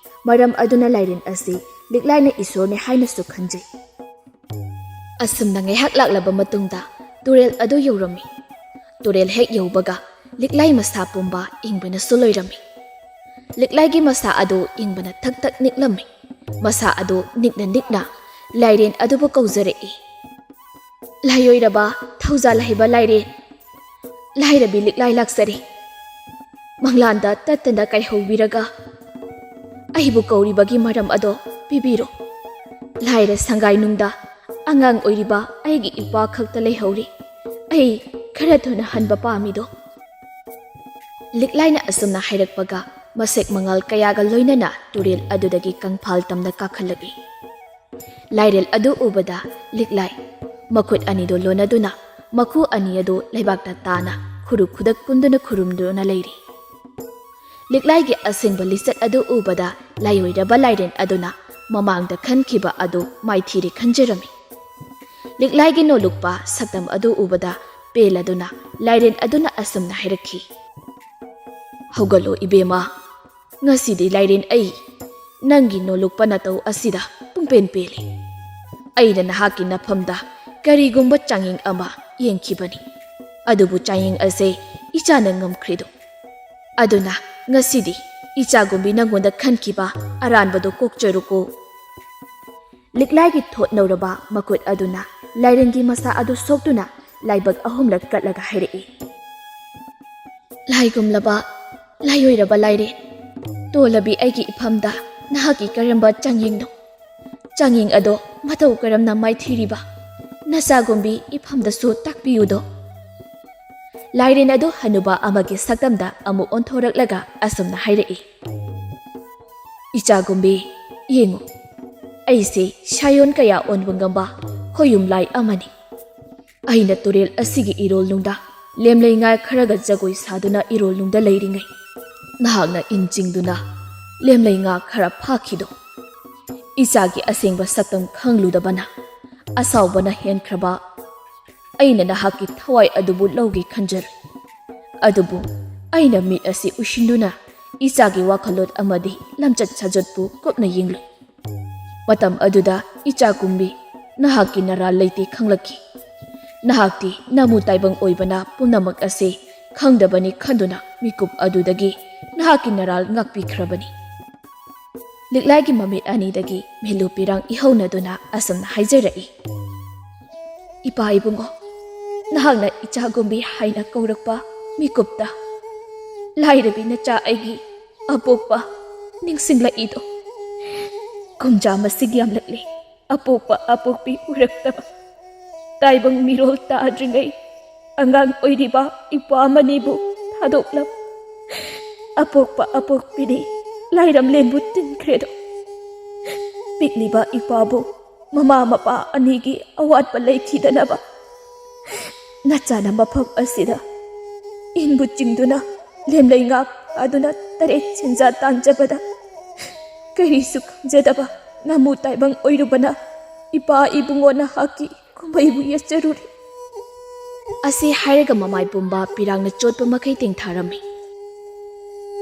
ꯃꯔꯝ ꯑꯗꯨꯅ ꯂꯥꯏꯔꯦꯟ ꯑꯁꯤ ꯂꯤꯛꯂꯥꯏꯅ ꯏꯁꯣꯔꯅꯤ ꯍꯥꯏꯅꯁꯨ ꯈꯟꯖꯩ꯫ ꯑꯁꯨꯝꯅ ꯉꯥꯏꯍꯥꯛ ꯂꯥꯛꯂꯕ ꯃꯇꯨꯡꯗ ꯇꯨꯔꯦꯜ ꯑꯗꯨ ꯌꯧꯔꯝꯃꯤ꯫ ꯇꯨꯔꯦꯜ ꯍꯦꯛ ꯌꯧꯕꯒ ꯂꯤꯛꯂꯥꯏ ꯃꯁꯥ ꯄꯨꯝꯕ ꯏꯪꯕꯅꯁꯨ ꯂꯣꯏꯔꯝꯃꯤ꯫ ꯂꯤꯛꯂꯥꯏꯒꯤ ꯃꯁꯥ ꯑꯗꯨ ꯏꯪꯕꯅ ꯊꯛ ꯊꯛ ꯅꯤꯛꯂꯝꯃꯤ꯫ ꯃꯁꯥ ꯑꯗꯨ ꯅꯤꯛꯅ ꯅꯤꯛꯅ ꯂꯥꯏꯔꯦꯟ ꯑꯗꯨꯕꯨ ꯀꯧꯖꯔꯛꯏ꯫ "ꯂꯥꯏꯑꯣꯏꯔꯕ, ꯊꯧꯖꯥꯜ ꯍꯩꯕ ꯂꯥꯏꯔꯦꯟ, ꯂꯥꯏꯔꯕꯤ ꯂꯤꯛꯂꯥꯏ ꯂꯥꯛꯆꯔꯤ꯫ ꯃꯪꯂꯥꯟꯗ ꯇꯠꯇꯅ ꯀꯥꯏꯍꯧꯕꯤꯔꯒ ꯑꯩꯕꯨ ꯀꯧꯔꯤꯕꯒꯤ ꯃꯔꯝ ꯑꯗꯣ ꯄꯤꯕꯤꯔꯣ꯫ ꯂꯥꯏꯔ ꯁꯪꯒꯥꯏꯅꯨꯡꯗ ꯑꯉꯥꯡ ꯑꯣꯏꯔꯤꯕ ꯑꯩꯒꯤ ꯏꯄꯥ ꯈꯛꯇ ꯂꯩꯍꯧꯔꯤ꯫ ꯑꯩ ꯈꯔ ꯊꯨꯅ ꯍꯟꯕ ꯄꯥꯝꯃꯤꯗꯣ꯫" ꯂꯤꯛꯂꯥꯏꯅ ꯑꯁꯨꯝꯅ ꯍꯥꯏꯔꯛꯄꯒ ꯃꯁꯦꯛ ꯃꯉꯥꯜ ꯀꯌꯥꯒ ꯂꯣꯏꯅꯅ ꯇꯨꯔꯦꯜ ꯑꯗꯨꯗꯒꯤ ꯀꯪꯐꯥꯜ ꯇꯝꯅ ꯀꯥꯈꯠꯂꯛꯏ꯫ ꯂꯥꯏꯔꯦꯜ ꯑꯗꯨ ꯎꯕꯗ ꯂꯤꯛꯂꯥꯏ ꯃꯈꯨꯠ ꯑꯅꯤꯗꯨ ꯂꯣꯟꯅꯗꯨꯅ ꯃꯈꯨ ꯑꯅꯤ ꯑꯗꯨ ꯂꯩꯕꯥꯛꯇ ꯇꯥꯅ ꯈꯨꯔꯨ ꯈꯨꯗꯛ ꯀꯨꯟꯗꯨꯅ ꯈꯨꯔꯨꯝꯗꯨꯅ ꯂꯩꯔꯤ꯫ ꯂꯤꯛꯂꯥꯏꯒꯤ ꯑꯁꯦꯡꯕ ꯂꯤꯆꯠ ꯑꯗꯨ ꯎꯕꯗ ꯂꯥꯏꯑꯣꯏꯔꯕ ꯂꯥꯏꯔꯦꯟ ꯑꯗꯨꯅ ꯃꯃꯥꯡꯗ ꯈꯟꯈꯤꯕ ꯑꯗꯨ ꯃꯥꯏꯊꯤꯔꯦ ꯈꯟꯖꯔꯝꯃꯤ꯫ ꯂꯤꯛꯂꯥꯏꯒꯤ ꯅꯣꯂꯨꯛꯄ ꯁꯛꯇꯝ ꯑꯗꯨ ꯎꯕꯗ ꯄꯦꯜꯂꯗꯨꯅ ꯂꯥꯏꯔꯦꯟ ꯑꯗꯨꯅ ꯑꯁꯨꯝꯅ ꯍꯥꯏꯔꯛꯈꯤ, "ꯍꯧꯒꯠꯂꯣ ꯏꯕꯦꯝꯃ, ꯉꯁꯤꯗꯤ ꯂꯥꯏꯔꯦꯟ ꯑꯩ ꯅꯪꯒꯤ ꯅꯣꯂꯨꯛꯄ ꯅꯇꯧ ꯑꯁꯤꯗ ꯄꯨꯡꯄꯦꯟ ꯄꯦꯜꯂꯤ꯫ ꯑꯩꯅ ꯅꯍꯥꯛꯀꯤ ꯅꯐꯝꯗ ꯀꯔꯤꯒꯨꯝꯕ ꯆꯥꯡꯌꯦꯡ ꯑꯃ ꯌꯦꯡꯈꯤꯕꯅꯤ, ꯑꯗꯨꯕꯨ ꯆꯥꯡꯌꯦꯡ ꯑꯁꯦ ꯏꯆꯥꯅ ꯉꯝꯈ꯭ꯔꯤꯗꯣ꯫ ꯑꯗꯨꯅ ꯉꯁꯤꯗꯤ ꯏꯆꯥꯒꯨꯝꯕꯤ ꯅꯪꯉꯣꯟꯗ ꯈꯟꯈꯤꯕ ꯑꯔꯥꯟꯕꯗꯣ ꯀꯣꯛꯆꯔꯨꯀꯣ꯫" ꯂꯤꯛꯂꯥꯏꯒꯤ ꯊꯣꯠ ꯅꯧꯔꯕ ꯃꯈꯨꯠ ꯑꯗꯨꯅ ꯂꯥꯏꯔꯦꯟꯒꯤ ꯃꯁꯥ ꯑꯗꯨ ꯁꯣꯛꯇꯨꯅ ꯂꯥꯏꯕꯛ ꯑꯍꯨꯝꯂꯛ ꯀꯠꯂꯒ ꯍꯥꯏꯔꯛꯏ, "ꯂꯥꯏꯒꯨꯝꯂꯕ, ꯂꯥꯏꯑꯣꯏꯔꯕ ꯂꯥꯏꯔꯦꯟ, ꯇꯣꯜꯂꯕꯤ ꯑꯩꯒꯤ ꯏꯐꯝꯗ ꯅꯍꯥꯛꯀꯤ ꯀꯔꯝꯕ ꯆꯥꯡꯌꯦꯡꯅꯣ? ꯆꯥꯡꯌꯦꯡ ꯑꯗꯣ ꯃꯇꯧ ꯀꯔꯝꯅ ꯃꯥꯏꯊꯤꯔꯤꯕ? ꯅꯆꯥꯒꯨꯝꯕꯤ ꯏꯐꯝꯗꯁꯨ ꯇꯥꯛꯄꯤꯌꯨꯗꯣ?" ꯂꯥꯏꯔꯦꯟ ꯑꯗꯨ ꯍꯅꯨꯕ ꯑꯃꯒꯤ ꯁꯛꯇꯝꯗ ꯑꯃꯨꯛ ꯑꯣꯟꯊꯣꯔꯛꯂꯒ ꯑꯁꯨꯝꯅ ꯍꯥꯏꯔꯛꯏ, "ꯏꯆꯥꯒꯨꯝꯕꯤ, ꯌꯦꯡꯉꯨ, ꯑꯩꯁꯦ ꯁꯥꯌꯣꯟ ꯀꯌꯥ ꯑꯣꯟꯕ ꯉꯝꯕ ꯈꯣꯌꯨꯝ ꯂꯥꯏ ꯑꯃꯅꯤ꯫ ꯑꯩꯅ ꯇꯨꯔꯦꯜ ꯑꯁꯤꯒꯤ ꯏꯔꯣꯜꯅꯨꯡꯗ ꯂꯦꯝꯂꯩ ꯉꯥ ꯈꯔꯒ ꯖꯒꯣꯏ ꯁꯥꯗꯨꯅ ꯏꯔꯣꯜꯅꯨꯡꯗ ꯂꯩꯔꯤꯉꯩ, ꯅꯍꯥꯛꯅ ꯏꯟ ꯆꯤꯡꯗꯨꯅ ꯂꯦꯝꯂꯩ ꯉꯥ ꯈꯔ ꯐꯥꯈꯤꯗꯣ꯫ ꯏꯆꯥꯒꯤ ꯑꯁꯦꯡꯕ ꯁꯛꯇꯝ ꯈꯪꯂꯨꯗꯕꯅ ꯑꯁꯥꯎꯕꯅ ꯍꯦꯟꯈ꯭ꯔꯕ ꯑꯩꯅ ꯅꯍꯥꯛꯀꯤ ꯊꯋꯥꯏ ꯑꯗꯨꯕꯨ ꯂꯧꯒꯦ ꯈꯟꯖꯔꯨꯏ꯫ ꯑꯗꯨꯕꯨ ꯑꯩꯅ ꯃꯤꯠ ꯑꯁꯤ ꯎꯏꯁꯤꯟꯗꯨꯅ ꯏꯆꯥꯒꯤ ꯋꯥꯈꯜꯂꯣꯟ ꯑꯃꯗꯤ ꯂꯝꯆꯠ ꯁꯥꯖꯠꯄꯨ ꯀꯨꯞꯅ ꯌꯦꯡꯂꯨꯏ꯫ ꯃꯇꯝ ꯑꯗꯨꯗ ꯏꯆꯥ ꯀꯨꯝꯕꯤ ꯅꯍꯥꯛꯀꯤ ꯅꯔꯥꯜ ꯂꯩꯇꯦ ꯈꯪꯂꯛꯈꯤ꯫ ꯅꯍꯥꯛꯇꯤ ꯅꯃꯨ ꯇꯥꯏꯕꯪ ꯑꯣꯏꯕꯅ ꯄꯨꯝꯅꯃꯛ ꯑꯁꯤ ꯈꯪꯗꯕꯅꯤ ꯈꯟꯗꯨꯅ ꯃꯤꯀꯨꯞ ꯑꯗꯨꯗꯒꯤ ꯅꯍꯥꯛꯀꯤ ꯅꯔꯥꯜ ꯉꯥꯛꯄꯤꯈ꯭ꯔꯕꯅꯤ꯫" ꯂꯤꯛꯂꯥꯏꯒꯤ ꯃꯃꯤꯠ ꯑꯅꯤꯗꯒꯤ ꯃꯤꯠꯂꯨ ꯄꯤꯔꯥꯡ ꯏꯍꯧꯅꯗꯨꯅ ꯑꯁꯨꯝꯅ ꯍꯥꯏꯖꯔꯛꯏ, "ꯏꯄꯥ ꯏꯕꯨꯡꯉꯣ, ꯅꯍꯥꯛꯅ ꯏꯆꯥꯒꯨꯝꯕꯤ ꯍꯥꯏꯅ ꯀꯧꯔꯛꯄ ꯃꯤꯀꯨꯞꯇ ꯂꯥꯏꯔꯕꯤ ꯅꯆꯥ ꯑꯩꯒꯤ ꯑꯄꯣꯛꯄ ꯅꯤꯡꯁꯤꯡꯂꯛꯏꯗꯣ꯫ ꯀꯨꯝꯖꯥ ꯃꯁꯤꯡ ꯌꯥꯝꯂꯛꯂꯦ꯫ ꯑꯄꯣꯛꯄ ꯑꯄꯣꯛꯄꯤ ꯎꯔꯛꯇꯕ, ꯇꯥꯏꯕꯪ ꯃꯤꯔꯣꯜ ꯇꯥꯗ꯭ꯔꯤꯉꯩ ꯑꯉꯥꯡ ꯑꯣꯏꯔꯤꯕ ꯏꯄ꯭ꯋꯥ ꯑꯃꯅꯤꯕꯨ ꯊꯥꯗꯣꯛꯂꯝ꯫ ꯑꯄꯣꯛꯄ ꯑꯄꯣꯛꯄꯤꯗꯤ ꯂꯥꯏꯔꯝꯂꯦꯟꯕꯨ ꯇꯤꯟꯈ꯭ꯔꯦꯗꯣ꯫ ꯄꯤꯛꯂꯤꯕ ꯏꯄ꯭ꯋꯥꯕꯨ ꯃꯃꯥ ꯃꯄꯥ ꯑꯅꯤꯒꯤ ꯑꯋꯥꯠꯄ ꯂꯩꯈꯤꯗꯅꯕ ꯅꯆꯥꯅ ꯃꯐꯝ ꯑꯁꯤꯗ ꯏꯟꯕꯨ ꯆꯤꯡꯗꯨꯅ ꯂꯦꯝꯂꯩ ꯉꯥ ꯐꯥꯗꯨꯅ ꯇꯔꯦꯠ ꯁꯦꯟꯖꯥ ꯇꯥꯟꯖꯕꯗ ꯀꯔꯤꯁꯨ ꯈꯪꯖꯗꯕ ꯅꯃꯨ ꯇꯥꯏꯕꯪ ꯑꯣꯏꯔꯨꯕꯅ ꯏꯄꯥ ꯏꯕꯨꯡꯉꯣ ꯅꯍꯥꯛꯀꯤ ꯀꯨꯝꯍꯩꯕꯨ ꯌꯦꯠꯆꯔꯨꯔꯤ꯫" ꯑꯁꯤ ꯍꯥꯏꯔꯒ ꯃꯃꯥꯏ ꯄꯨꯝꯕ ꯄꯤꯔꯥꯡꯅ ꯆꯣꯠꯄ ꯃꯈꯩ ꯇꯦꯡꯊꯥꯔꯝꯃꯤ꯫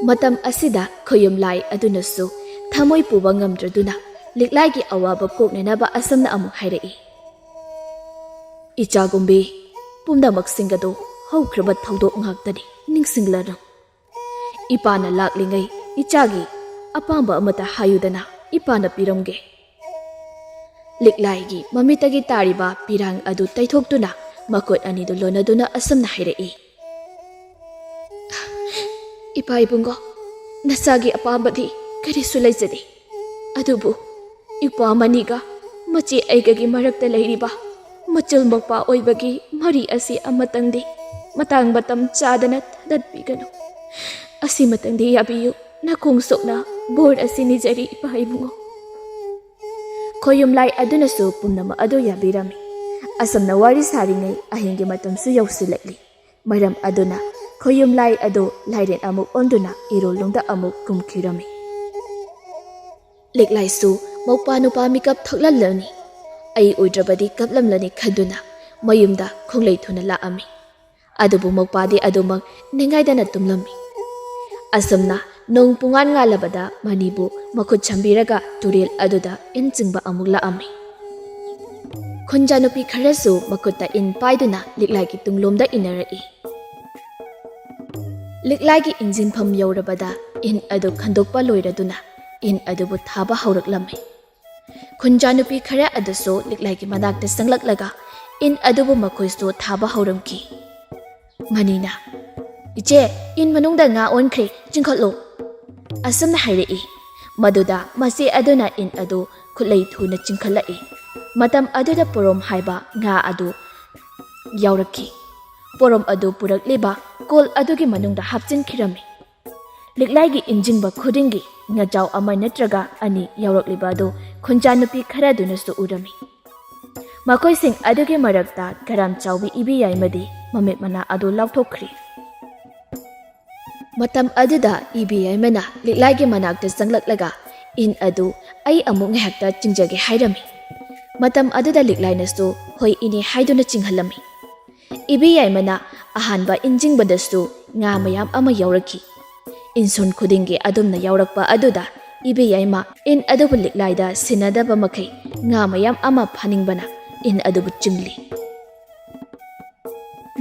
ꯃꯇꯝ ꯑꯁꯤꯗ ꯈꯣꯌꯨꯝ ꯂꯥꯏ ꯑꯗꯨꯅꯁꯨ ꯊꯃꯣꯏ ꯄꯨꯕ ꯉꯝꯗ꯭ꯔꯗꯨꯅ ꯂꯤꯛꯂꯥꯏꯒꯤ ꯑꯋꯥꯕ ꯀꯣꯛꯅꯅꯕ ꯑꯁꯨꯝꯅ ꯑꯃꯨꯛ ꯍꯥꯏꯔꯛꯏ, "ꯏꯆꯥꯒꯨꯝꯕꯤ, ꯄꯨꯝꯅꯃꯛꯁꯤꯡ ꯑꯗꯨ ꯍꯧꯈ꯭ꯔꯕ ꯊꯧꯗꯣꯛ ꯉꯥꯛꯇꯅꯤ, ꯅꯤꯡꯁꯤꯡꯂꯔꯨ꯫ ꯏꯄꯥꯅ ꯂꯥꯛꯂꯤꯉꯩ ꯏꯆꯥꯒꯤ ꯑꯄꯥꯝꯕ ꯑꯃꯠꯇ ꯍꯥꯏꯌꯨꯗꯅ ꯏꯄꯥꯅ ꯄꯤꯔꯝꯒꯦ꯫" ꯂꯤꯛꯂꯥꯏꯒꯤ ꯃꯃꯤꯠꯇꯒꯤ ꯇꯥꯔꯤꯕ ꯄꯤꯔꯥꯡ ꯑꯗꯨ ꯇꯩꯊꯣꯛꯇꯨꯅ ꯃꯈꯨꯠ ꯑꯅꯤꯗꯨ ꯂꯣꯟꯅꯗꯨꯅ ꯑꯁꯨꯝꯅ ꯍꯥꯏꯔꯛꯏ, "ꯏꯄꯥ ꯏꯕꯨꯡꯉꯣ, ꯅꯆꯥꯒꯤ ꯑꯄꯥꯝꯕꯗꯤ ꯀꯔꯤꯁꯨ ꯂꯩꯖꯗꯦ꯫ ꯑꯗꯨꯕꯨ ꯏꯄ꯭ꯋꯥ ꯃꯅꯤꯒ ꯃꯆꯦ ꯑꯩꯒꯒꯤ ꯃꯔꯛꯇ ꯂꯩꯔꯤꯕ ꯃꯆꯜ ꯃꯧꯄ꯭ꯋꯥ ꯑꯣꯏꯕꯒꯤ ꯃꯔꯤ ꯑꯁꯤ ꯑꯃꯇꯪꯗꯤ ꯃꯇꯥꯡ ꯃꯇꯝ ꯆꯥꯗꯅ ꯊꯗꯠꯄꯤꯒꯅꯨ꯫ ꯑꯁꯤꯃꯇꯪꯗꯤ ꯌꯥꯕꯤꯌꯨ꯫ ꯅꯈꯣꯡ ꯁꯣꯛꯅ ꯕꯣꯔ ꯑꯁꯤ ꯅꯤꯖꯔꯤ, ꯏꯄꯥ ꯏꯕꯨꯡꯉꯣ꯫" ꯈꯣꯌꯨꯝꯂꯥꯏ ꯑꯗꯨꯅꯁꯨ ꯄꯨꯝꯅꯃꯛ ꯑꯗꯨ ꯌꯥꯕꯤꯔꯝꯃꯤ꯫ ꯑꯁꯨꯝꯅ ꯋꯥꯔꯤ ꯁꯥꯔꯤꯉꯩ ꯑꯍꯤꯡꯒꯤ ꯃꯇꯝꯁꯨ ꯌꯧꯁꯤꯜꯂꯛꯂꯤ꯫ ꯃꯔꯝ ꯑꯗꯨꯅ ꯈꯣꯌꯨꯝꯂꯥꯏ ꯑꯗꯨ ꯂꯥꯏꯔꯦꯟ ꯑꯃꯨꯛ ꯑꯣꯟꯗꯨꯅ ꯏꯔꯣꯜꯂꯣꯝꯗ ꯑꯃꯨꯛ ꯀꯨꯝꯈꯤꯔꯝꯃꯤ꯫ ꯂꯤꯛꯂꯥꯏꯁꯨ ꯃꯧꯄ꯭ꯋꯥ ꯅꯨꯄꯥ ꯃꯤꯀꯞ ꯊꯣꯛꯂꯝꯂꯅꯤ, ꯑꯩ ꯎꯗ꯭ꯔꯕꯗꯤ ꯀꯞꯂꯝꯂꯅꯤ ꯈꯟꯗꯨꯅ ꯃꯌꯨꯝꯗ ꯈꯣꯡꯂꯩ ꯊꯨꯅ ꯂꯥꯛꯑꯝꯃꯤ꯫ ꯑꯗꯨꯕꯨ ꯃꯧꯄ꯭ꯋꯥꯗꯤ ꯑꯗꯨꯃꯛ ꯅꯤꯡꯉꯥꯏꯗꯅ ꯇꯨꯝꯂꯝꯃꯤ꯫ ꯑꯁꯨꯝꯅ ꯅꯣꯡ ꯄꯨꯡꯉꯥꯟ ꯉꯥꯜꯂꯕꯗ ꯃꯅꯤꯕꯨ ꯃꯈꯨꯠ ꯁꯝꯕꯤꯔꯒ ꯇꯨꯔꯦꯜ ꯑꯗꯨꯗ ꯏꯟ ꯆꯤꯡꯕ ꯑꯃꯨꯛ ꯂꯥꯛꯑꯝꯃꯤ꯫ ꯈꯨꯟꯖꯥ ꯅꯨꯄꯤ ꯈꯔꯁꯨ ꯃꯈꯨꯠꯇ ꯏꯟ ꯄꯥꯏꯗꯨꯅ ꯂꯤꯛꯂꯥꯏꯒꯤ ꯇꯨꯡꯂꯣꯝꯗ ꯏꯟꯅꯔꯛꯏ꯫ ꯂꯤꯛꯂꯥꯏꯒꯤ ꯏꯟꯖꯤꯟꯐꯝ ꯌꯧꯔꯕꯗ ꯏꯟ ꯑꯗꯨ ꯈꯟꯗꯣꯛꯄ ꯂꯣꯏꯔꯗꯨꯅ ꯏꯟ ꯑꯗꯨꯕꯨ ꯊꯥꯕ ꯍꯧꯔꯛꯂꯝꯃꯤ꯫ ꯈꯨꯟꯖꯥ ꯅꯨꯄꯤ ꯈꯔ ꯑꯗꯨꯁꯨ ꯂꯤꯛꯂꯥꯏꯒꯤ ꯃꯅꯥꯛꯇ ꯆꯪꯂꯛꯂꯒ ꯏꯟ ꯑꯗꯨꯕꯨ ꯃꯈꯣꯏꯁꯨ ꯊꯥꯕ ꯍꯧꯔꯝꯈꯤ꯫ ꯃꯅꯤꯅ, "ꯏꯆꯦ, ꯏꯟ ꯃꯅꯨꯡꯗ ꯉꯥ ꯑꯣꯟꯈ꯭ꯔꯦ, ꯆꯤꯡꯈꯠꯂꯣ," ꯑꯁꯨꯝꯅ ꯍꯥꯏꯔꯛꯏ꯫ ꯃꯗꯨꯗ ꯃꯆꯦ ꯑꯗꯨꯅ ꯏꯟ ꯑꯗꯨ ꯈꯨꯠꯂꯩ ꯊꯨꯅ ꯆꯤꯡꯈꯠꯂꯛꯏ꯫ ꯃꯇꯝ ꯑꯗꯨꯗ ꯄꯣꯔꯣꯝ ꯍꯥꯏꯕ ꯉꯥ ꯑꯗꯨ ꯌꯥꯎꯔꯛꯈꯤ꯫ ꯄꯣꯔꯣꯝ ꯑꯗꯨ ꯄꯨꯔꯛꯂꯤꯕ ꯀꯣꯜ ꯑꯗꯨꯒꯤ ꯃꯅꯨꯡꯗ ꯍꯥꯞꯆꯤꯟꯈꯤꯔꯝꯃꯤ꯫ ꯂꯤꯛꯂꯥꯏꯒꯤ ꯏꯟꯖꯤꯡꯕ ꯈꯨꯗꯤꯡꯒꯤ ꯉꯥꯖꯥꯎ ꯑꯃ ꯅꯠꯇ꯭ꯔꯒ ꯑꯅꯤ ꯌꯥꯎꯔꯛꯂꯤꯕ ꯑꯗꯨ ꯈꯨꯟꯖꯥ ꯅꯨꯄꯤ ꯈꯔꯗꯨꯅꯁꯨ ꯎꯔꯝꯃꯤ꯫ ꯃꯈꯣꯏꯁꯤꯡ ꯑꯗꯨꯒꯤ ꯃꯔꯛꯇ ꯀꯔꯥꯝ ꯆꯥꯎꯕꯤ ꯏꯕꯦꯌꯥꯏꯃꯗꯤ ꯃꯃꯤꯠ ꯃꯅꯥ ꯑꯗꯨ ꯂꯥꯎꯊꯣꯛꯈ꯭ꯔꯤ꯫ ꯃꯇꯝ ꯑꯗꯨꯗ ꯏꯕꯦꯌꯥꯏꯃꯅ ꯂꯤꯛꯂꯥꯏꯒꯤ ꯃꯅꯥꯛꯇ ꯆꯪꯂꯛꯂꯒ ꯏꯟ ꯑꯗꯨ ꯑꯩ ꯑꯃꯨꯛ ꯉꯥꯏꯍꯥꯛꯇ ꯆꯤꯡꯖꯒꯦ ꯍꯥꯏꯔꯝꯃꯤ꯫ ꯃꯇꯝ ꯑꯗꯨꯗ ꯂꯤꯛꯂꯥꯏꯅꯁꯨ "ꯍꯣꯏ ꯏꯅꯦ" ꯍꯥꯏꯗꯨꯅ ꯆꯤꯡꯍꯜꯂꯝꯃꯤ꯫ ꯏꯕꯦꯌꯥꯏꯃꯅ ꯑꯍꯥꯟꯕ ꯏꯟꯖꯤꯡꯕꯗꯁꯨ ꯉꯥ ꯃꯌꯥꯝ ꯑꯃ ꯌꯥꯎꯔꯛꯈꯤ꯫ ꯏꯟꯁꯣꯟ ꯈꯨꯗꯤꯡꯒꯤ ꯑꯗꯨꯝꯅ ꯌꯥꯎꯔꯛꯄ ꯑꯗꯨꯗ ꯏꯕꯦꯌꯥꯏꯃ ꯏꯟ ꯑꯗꯨꯕꯨ ꯂꯤꯛꯂꯥꯏꯗ ꯁꯤꯟꯅꯗꯕ ꯃꯈꯩ ꯉꯥ ꯃꯌꯥꯝ ꯑꯃ ꯐꯥꯅꯤꯡꯕꯅ ꯏꯟ ꯑꯗꯨꯕꯨ ꯆꯤꯡꯂꯤ꯫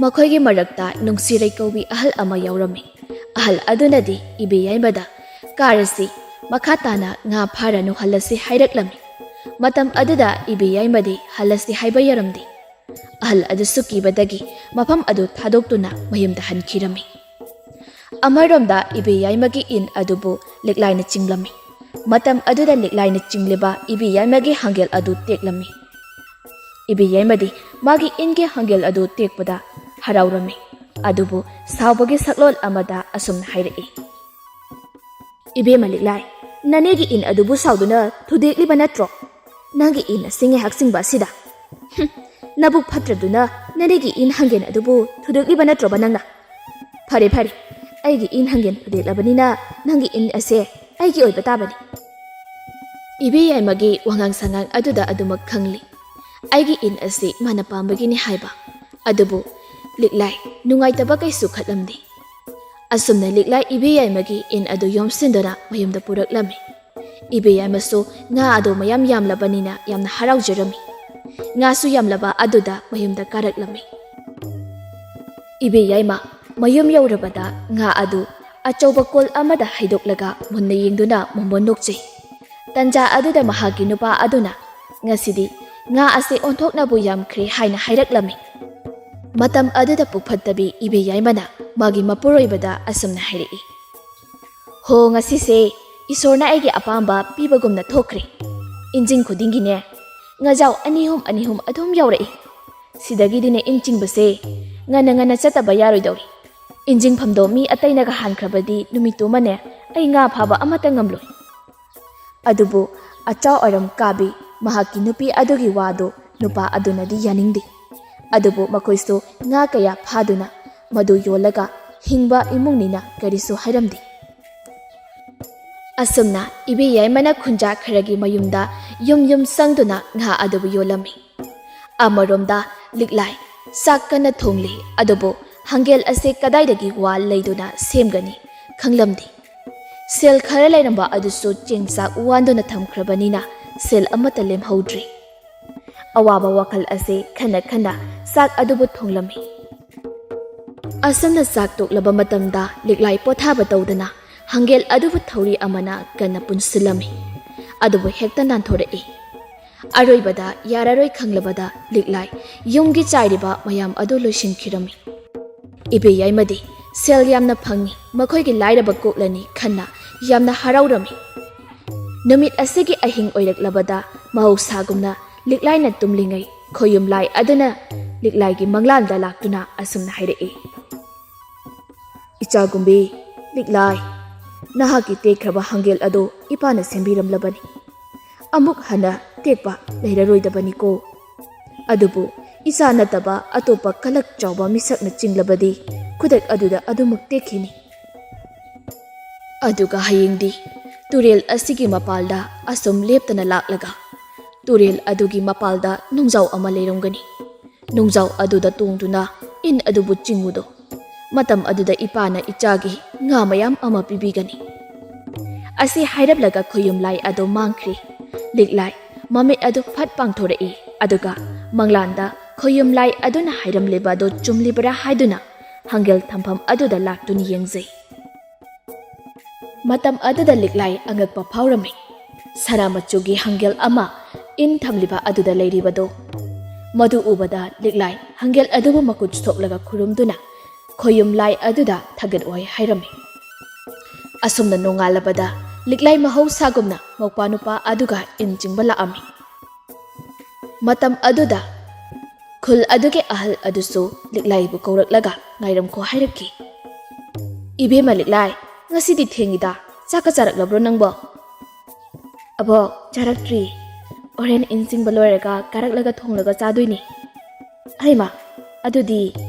ꯃꯈꯣꯏꯒꯤ ꯃꯔꯛꯇ ꯅꯨꯡꯁꯤꯔꯩ ꯀꯧꯕꯤ ꯑꯍꯜ ꯑꯃ ꯌꯥꯎꯔꯝꯃꯤ꯫ ꯑꯍꯜ ꯑꯗꯨꯅꯗꯤ ꯏꯕꯦꯌꯥꯏꯃꯗ "ꯀꯥꯔꯁꯤ, ꯃꯈꯥ ꯇꯥꯅ ꯉꯥ ꯐꯥꯔ ꯅꯨꯡꯍꯜꯂꯁꯤ" ꯍꯥꯏꯔꯛꯂꯝꯃꯤ꯫ ꯃꯇꯝ ꯑꯗꯨꯗ ꯏꯕꯦ ꯌꯥꯏꯃꯗꯤ ꯍꯜꯂꯁꯤ ꯍꯥꯏꯕ ꯌꯥꯔꯝꯗꯦ꯫ ꯑꯍꯜ ꯑꯗꯨꯁꯨ ꯀꯤꯕꯗꯒꯤ ꯃꯐꯝ ꯑꯗꯨ ꯊꯥꯗꯣꯛꯇꯨꯅ ꯃꯌꯨꯝꯗ ꯍꯟꯈꯤꯔꯝꯃꯤ꯫ ꯑꯃꯔꯣꯝꯗ ꯏꯕꯦ ꯌꯥꯏꯃꯒꯤ ꯏꯟ ꯑꯗꯨꯕꯨ ꯂꯤꯛꯂꯥꯏꯅ ꯆꯤꯡꯂꯝꯃꯤ꯫ ꯃꯇꯝ ꯑꯗꯨꯗ ꯂꯤꯛꯂꯥꯏꯅ ꯆꯤꯡꯂꯤꯕ ꯏꯕꯦ ꯌꯥꯏꯃꯒꯤ ꯍꯥꯡꯒꯦꯜ ꯑꯗꯨ ꯇꯦꯛꯂꯝꯃꯤ꯫ ꯏꯕꯦ ꯌꯥꯏꯃꯗꯤ ꯃꯥꯒꯤ ꯏꯟꯒꯤ ꯍꯥꯡꯒꯦꯜ ꯑꯗꯨ ꯇꯦꯛꯄꯗ ꯍꯔꯥꯎꯔꯝꯃꯤ꯫ ꯑꯗꯨꯕꯨ ꯁꯥꯎꯕꯒꯤ ꯁꯛꯂꯣꯟ ꯑꯃꯗ ꯑꯁꯨꯝꯅ ꯍꯥꯏꯔꯛꯏ, "ꯏꯕꯦꯝꯃ ꯂꯤꯛꯂꯥꯏ, ꯅꯅꯦꯒꯤ ꯏꯟ ꯑꯗꯨꯕꯨ ꯁꯥꯎꯗꯨꯅ ꯊꯨꯗꯦꯛꯂꯤꯕ ꯅꯠꯇ꯭ꯔꯣ? ꯅꯪꯒꯤ ꯏꯟ ꯑꯁꯤ ꯉꯥꯏꯍꯥꯛ ꯆꯤꯡꯕ ꯑꯁꯤꯗ꯫ ꯍꯨꯝ, ꯅꯕꯨꯛ ꯐꯠꯇ꯭ꯔꯗꯨꯅ ꯅꯅꯦꯒꯤ ꯏꯟ ꯍꯥꯡꯒꯦꯟ ꯑꯗꯨꯕꯨ ꯊꯨꯗꯦꯛꯂꯤꯕ ꯅꯠꯇ꯭ꯔꯣꯕ ꯅꯪꯅ? ꯐꯔꯦ, ꯐꯔꯦ, ꯑꯩꯒꯤ ꯏꯟ ꯍꯥꯡꯒꯦꯟ ꯊꯨꯗꯦꯛꯂꯕꯅꯤꯅ ꯅꯪꯒꯤ ꯏꯟ ꯑꯁꯦ ꯑꯩꯒꯤ ꯑꯣꯏꯕ ꯇꯥꯕꯅꯤ꯫" ꯏꯕꯦ ꯌꯥꯏꯃꯒꯤ ꯋꯥꯉꯥꯡ ꯁꯉꯥꯡ ꯑꯗꯨꯗ ꯑꯗꯨꯃꯛ ꯈꯪꯂꯤ꯫ ꯑꯩꯒꯤ ꯏꯟ ꯑꯁꯤ ꯃꯥꯅ ꯄꯥꯝꯕꯒꯤꯅꯤ ꯍꯥꯏꯕ꯫ ꯑꯗꯨꯕꯨ ꯂꯤꯛꯂꯥꯏ ꯅꯨꯡꯉꯥꯏꯇꯕ ꯀꯩꯁꯨ ꯈꯠꯂꯝꯗꯦ꯫ ꯑꯁꯨꯝꯅ ꯂꯤꯛꯂꯥꯏ ꯏꯕꯦ ꯌꯥꯏꯃꯒꯤ ꯏꯟ ꯑꯗꯨ ꯌꯣꯝꯁꯤꯟꯗꯨꯅ ꯃꯌꯨꯝꯗ ꯄꯨꯔꯛꯂꯝꯃꯤ꯫ ꯏꯕꯦ ꯌꯥꯏꯃꯁꯨ ꯉꯥ ꯑꯗꯨ ꯃꯌꯥꯝ ꯌꯥꯝꯂꯕꯅꯤꯅ ꯌꯥꯝꯅ ꯍꯔꯥꯎꯖꯔꯝꯃꯤ꯫ ꯉꯥꯁꯨ ꯌꯥꯝꯂꯕ ꯑꯗꯨꯗ ꯃꯌꯨꯝꯗ ꯀꯥꯔꯛꯂꯝꯃꯤ꯫ ꯏꯕꯦ ꯌꯥꯏꯃ ꯃꯌꯨꯝ ꯌꯧꯔꯕꯗ ꯉꯥ ꯑꯗꯨ ꯑꯆꯧꯕ ꯀꯣꯜ ꯑꯃꯗ ꯍꯩꯗꯣꯛꯂꯒ ꯃꯨꯟꯅ ꯌꯦꯡꯗꯨꯅ ꯃꯣꯃꯣꯟ ꯅꯣꯛꯆꯩ꯫ ꯇꯟꯖꯥ ꯑꯗꯨꯗ ꯃꯍꯥꯛꯀꯤ ꯅꯨꯄꯥ ꯑꯗꯨꯅ, "ꯉꯁꯤꯗꯤ ꯉꯥ ꯑꯁꯤ ꯑꯣꯟꯊꯣꯛꯅꯕꯨ ꯌꯥꯝꯈ꯭ꯔꯦ" ꯍꯥꯏꯅ ꯍꯥꯏꯔꯛꯂꯝꯃꯤ꯫ ꯃꯇꯝ ꯑꯗꯨꯗ ꯄꯨꯛ ꯐꯠꯇꯕꯤ ꯏꯕꯦ ꯌꯥꯏꯃꯅ ꯃꯥꯒꯤ ꯃꯄꯨꯔꯣꯏꯕꯗ ꯑꯁꯨꯝꯅ ꯍꯥꯏꯔꯛꯏ, "ꯍꯣ, ꯉꯁꯤꯁꯦ ꯏꯁꯣꯔꯅ ꯑꯩꯒꯤ ꯑꯄꯥꯝꯕ ꯄꯤꯕꯒꯨꯝꯅ ꯊꯣꯛꯈ꯭ꯔꯦ꯫ ꯏꯟꯖꯤꯡ ꯈꯨꯗꯤꯡꯒꯤꯅꯦ ꯉꯥꯖꯥꯎ ꯑꯅꯤ ꯑꯍꯨꯝ ꯑꯅꯤ ꯑꯍꯨꯝ ꯑꯗꯨꯝ ꯌꯥꯎꯔꯛꯏ꯫ ꯁꯤꯗꯒꯤꯗꯤꯅꯦ ꯏꯟ ꯆꯤꯡꯕꯁꯦ ꯉꯟꯅ ꯉꯟꯅ ꯆꯠꯇꯕ ꯌꯥꯔꯣꯏꯗꯧꯔꯤ꯫ ꯏꯟꯖꯤꯡꯐꯝꯗꯣ ꯃꯤ ꯑꯇꯩꯅꯒ ꯍꯥꯟꯈ꯭ꯔꯕꯗꯤ ꯅꯨꯃꯤꯠꯇꯨꯃꯅꯦ ꯑꯩ ꯉꯥ ꯐꯥꯕ ꯑꯃꯠꯇ ꯉꯝꯂꯣꯏ꯫" ꯑꯗꯨꯕꯨ ꯑꯆꯥꯎ ꯑꯔꯝ ꯀꯥꯕꯤ ꯃꯍꯥꯛꯀꯤ ꯅꯨꯄꯤ ꯑꯗꯨꯒꯤ ꯋꯥꯗꯨ ꯅꯨꯄꯥ ꯑꯗꯨꯅꯗꯤ ꯌꯥꯅꯤꯡꯗꯦ꯫ ꯑꯗꯨꯕꯨ ꯃꯈꯣꯏꯁꯨ ꯉꯥ ꯀꯌꯥ ꯐꯥꯗꯨꯅ ꯃꯗꯨ ꯌꯣꯜꯂꯒ ꯍꯤꯡꯕ ꯏꯃꯨꯡꯅꯤꯅ ꯀꯔꯤꯁꯨ ꯍꯥꯏꯔꯝꯗꯦ꯫ ꯑꯁꯨꯝꯅ ꯏꯕꯦ ꯌꯥꯏꯃꯅ ꯈꯨꯟꯖꯥ ꯈꯔꯒꯤ ꯃꯌꯨꯝꯗ ꯌꯨꯝ ꯌꯨꯝ ꯆꯪꯗꯨꯅ ꯉꯥ ꯑꯗꯨꯕꯨ ꯌꯣꯜꯂꯝꯃꯤ꯫ ꯑꯃꯔꯣꯝꯗ ꯂꯤꯛꯂꯥꯏ ꯆꯥꯛ ꯀꯟꯅ ꯊꯣꯡꯂꯤ, ꯑꯗꯨꯕꯨ ꯍꯥꯡꯒꯦꯜ ꯑꯁꯦ ꯀꯗꯥꯏꯗꯒꯤ ꯋꯥ ꯂꯩꯗꯨꯅ ꯁꯦꯝꯒꯅꯤ ꯈꯪꯂꯝꯗꯦ꯫ ꯁꯦꯜ ꯈꯔ ꯂꯩꯔꯝꯕ ꯑꯗꯨꯁꯨ ꯆꯦꯡ ꯆꯥꯛ ꯋꯥꯟꯗꯨꯅ ꯊꯝꯈ꯭ꯔꯕꯅꯤꯅ ꯁꯦꯜ ꯑꯃꯠꯇ ꯂꯦꯝꯍꯧꯗ꯭ꯔꯤ꯫ ꯑꯋꯥꯕ ꯋꯥꯈꯜ ꯑꯁꯦ ꯈꯟꯅ ꯈꯟꯅ ꯆꯥꯛ ꯑꯗꯨꯕꯨ ꯊꯣꯡꯂꯝꯃꯤ꯫ ꯑꯁꯨꯝꯅ ꯆꯥꯛ ꯇꯣꯛꯂꯕ ꯃꯇꯝꯗ ꯂꯤꯛꯂꯥꯏ ꯄꯣꯊꯥꯕ ꯇꯧꯗꯅ ꯍꯥꯡꯒꯦꯜ ꯑꯗꯨꯕꯨ ꯊꯧꯔꯤ ꯑꯃꯅ ꯀꯟꯅ ꯄꯨꯟꯁꯤꯜꯂꯝꯃꯤ꯫ ꯑꯗꯨꯕꯨ ꯍꯦꯛꯇ ꯅꯥꯟꯊꯣꯔꯛꯏ꯫ ꯑꯔꯣꯏꯕꯗ ꯌꯥꯔꯔꯣꯏ ꯈꯪꯂꯕꯗ ꯂꯤꯛꯂꯥꯏ ꯌꯨꯝꯒꯤ ꯆꯥꯏꯔꯤꯕ ꯃꯌꯥꯝ ꯑꯗꯨ ꯂꯣꯏꯁꯤꯟꯈꯤꯔꯝꯃꯤ꯫ ꯏꯕꯦ ꯌꯥꯏꯃꯗꯤ ꯁꯦꯜ ꯌꯥꯝꯅ ꯐꯪꯏ, ꯃꯈꯣꯏꯒꯤ ꯂꯥꯏꯔꯕ ꯀꯣꯛꯂꯅꯤ ꯈꯟꯅ ꯌꯥꯝꯅ ꯍꯔꯥꯎꯔꯝꯃꯤ꯫ ꯅꯨꯃꯤꯠ ꯑꯁꯤꯒꯤ ꯑꯍꯤꯡ ꯑꯣꯏꯔꯛꯂꯕꯗ ꯃꯍꯧꯁꯥꯒꯨꯝꯅ ꯂꯤꯛꯂꯥꯏꯅ ꯇꯨꯝꯂꯤꯉꯩ ꯈꯣꯌꯨꯝ ꯂꯥꯏ ꯑꯗꯨꯅ ꯂꯤꯛꯂꯥꯏꯒꯤ ꯃꯪꯂꯥꯟꯗ ꯂꯥꯛꯇꯨꯅ ꯑꯁꯨꯝꯅ ꯍꯥꯏꯔꯛꯏ꯫ "ꯏꯆꯥꯒꯨꯝꯕꯤ ꯂꯤꯛꯂꯥꯏ, ꯅꯍꯥꯛꯀꯤ ꯇꯦꯛꯈ꯭ꯔꯕ ꯍꯪꯒꯦꯜ ꯑꯗꯨ ꯏꯄꯥꯅ ꯁꯦꯝꯕꯤꯔꯝꯂꯕꯅꯤ꯫ ꯑꯃꯨꯛ ꯍꯟꯅ ꯇꯦꯛꯄ ꯂꯩꯔꯔꯣꯏꯗꯕꯅꯤꯀꯣ꯫ ꯑꯗꯨꯕꯨ ꯏꯆꯥ ꯅꯠꯇꯕ ꯑꯇꯣꯞꯄ ꯀꯂꯛ ꯆꯥꯎꯕ ꯃꯤꯁꯛꯅ ꯆꯤꯡꯂꯕꯗꯤ ꯈꯨꯗꯛ ꯑꯗꯨꯗ ꯑꯗꯨꯃꯛ ꯇꯦꯛꯈꯤꯅꯤ꯫ ꯑꯗꯨꯒ ꯍꯌꯦꯡꯗꯤ ꯇꯨꯔꯦꯜ ꯑꯁꯤꯒꯤ ꯃꯄꯥꯜꯗ ꯑꯁꯨꯝ ꯂꯦꯞꯇꯅ ꯂꯥꯛꯂꯒ ꯇꯨꯔꯦꯜ ꯑꯗꯨꯒꯤ ꯃꯄꯥꯜꯗ ꯅꯨꯡꯖꯥꯎ ꯑꯃ ꯂꯩꯔꯝꯒꯅꯤ꯫ ꯅꯨꯡꯖꯥꯎ ꯑꯗꯨꯗ ꯇꯣꯡꯗꯨꯅ ꯏꯟ ꯑꯗꯨꯕꯨ ꯆꯤꯡꯉꯨꯗꯣ꯫ ꯃꯇꯝ ꯑꯗꯨꯗ ꯏꯄꯥꯅ ꯏꯆꯥꯒꯤ ꯉꯥ ꯃꯌꯥꯝ ꯑꯃ ꯄꯤꯕꯤꯒꯅꯤ"꯫ ꯑꯁꯤ ꯍꯥꯏꯔꯞꯂꯒ ꯈꯣꯌꯨꯝ ꯂꯥꯏ ꯑꯗꯨ ꯃꯥꯡꯈ꯭ꯔꯤ꯫ ꯂꯤꯛꯂꯥꯏ ꯃꯃꯤꯠ ꯑꯗꯨ ꯐꯠ ꯄꯥꯡꯊꯣꯔꯛꯏ, ꯑꯗꯨꯒ ꯃꯪꯂꯥꯟꯗ ꯈꯣꯌꯨꯝ ꯂꯥꯏ ꯑꯗꯨꯅ ꯍꯥꯏꯔꯝꯂꯤꯕ ꯑꯗꯨ ꯆꯨꯝꯂꯤꯕꯔꯥ ꯍꯥꯏꯗꯨꯅ ꯍꯪꯒꯦꯜ ꯊꯝꯐꯝ ꯑꯗꯨꯗ ꯂꯥꯛꯇꯨꯅ ꯌꯦꯡꯖꯩ꯫ ꯃꯇꯝ ꯑꯗꯨꯗ ꯂꯤꯛꯂꯥꯏ ꯑꯉꯛꯄ ꯐꯥꯎꯔꯝꯃꯤ꯫ ꯁꯅꯥ ꯃꯆꯨꯒꯤ ꯍꯪꯒꯦꯜ ꯑꯃ ꯏꯟ ꯊꯝꯂꯤꯕ ꯑꯗꯨꯗ ꯂꯩꯔꯤꯕꯗꯨ꯫ ꯃꯗꯨ ꯎꯕꯗ ꯂꯤꯛꯂꯥꯏ ꯍꯪꯒꯦꯜ ꯑꯗꯨꯕꯨ ꯃꯈꯨꯠ ꯁꯣꯛꯂꯒ ꯈꯨꯔꯨꯝꯗꯨꯅ ꯈꯣꯌꯨꯝ ꯂꯥꯏ ꯑꯗꯨꯗ ꯊꯥꯒꯠ ꯋꯥꯍꯩ ꯍꯥꯏꯔꯝꯃꯤ꯫ ꯑꯁꯨꯝꯅ ꯅꯣꯡꯉꯥꯜꯂꯕꯗ ꯂꯤꯛꯂꯥꯏ ꯃꯍꯧꯁꯥꯒꯨꯝꯅ ꯃꯧꯄ꯭ꯋꯥ ꯅꯨꯄꯥ ꯑꯗꯨꯒ ꯏꯟ ꯆꯤꯡꯕ ꯂꯥꯛꯑꯝꯃꯤ꯫ ꯃꯇꯝ ꯑꯗꯨꯗ ꯈꯨꯜ ꯑꯗꯨꯒꯤ ꯑꯍꯜ ꯑꯗꯨꯁꯨ ꯂꯤꯛꯂꯥꯏꯕꯨ ꯀꯧꯔꯛꯂꯒ ꯉꯥꯏꯔꯝꯈꯣ ꯍꯥꯏꯔꯛꯈꯤ꯫ "ꯏꯕꯦꯝꯃ ꯂꯤꯛꯂꯥꯏ, ꯉꯁꯤꯗꯤ ꯊꯦꯡꯉꯤꯗ, ꯆꯥꯛꯀ ꯆꯥꯔꯛꯂꯕ꯭ꯔꯣ ꯅꯪꯕꯣ?" "ꯑꯕꯣꯛ, ꯆꯥꯔꯛꯇ꯭ꯔꯤ꯫ ꯍꯣꯔꯦꯟ ꯏꯟ ꯆꯤꯡꯕ ꯂꯣꯏꯔꯒ ꯀꯥꯔꯛꯂꯒ ꯊꯣꯡꯂꯒ ꯆꯥꯗꯣꯏꯅꯤ꯫" "ꯑꯩꯃ, ꯑꯗꯨꯗꯤ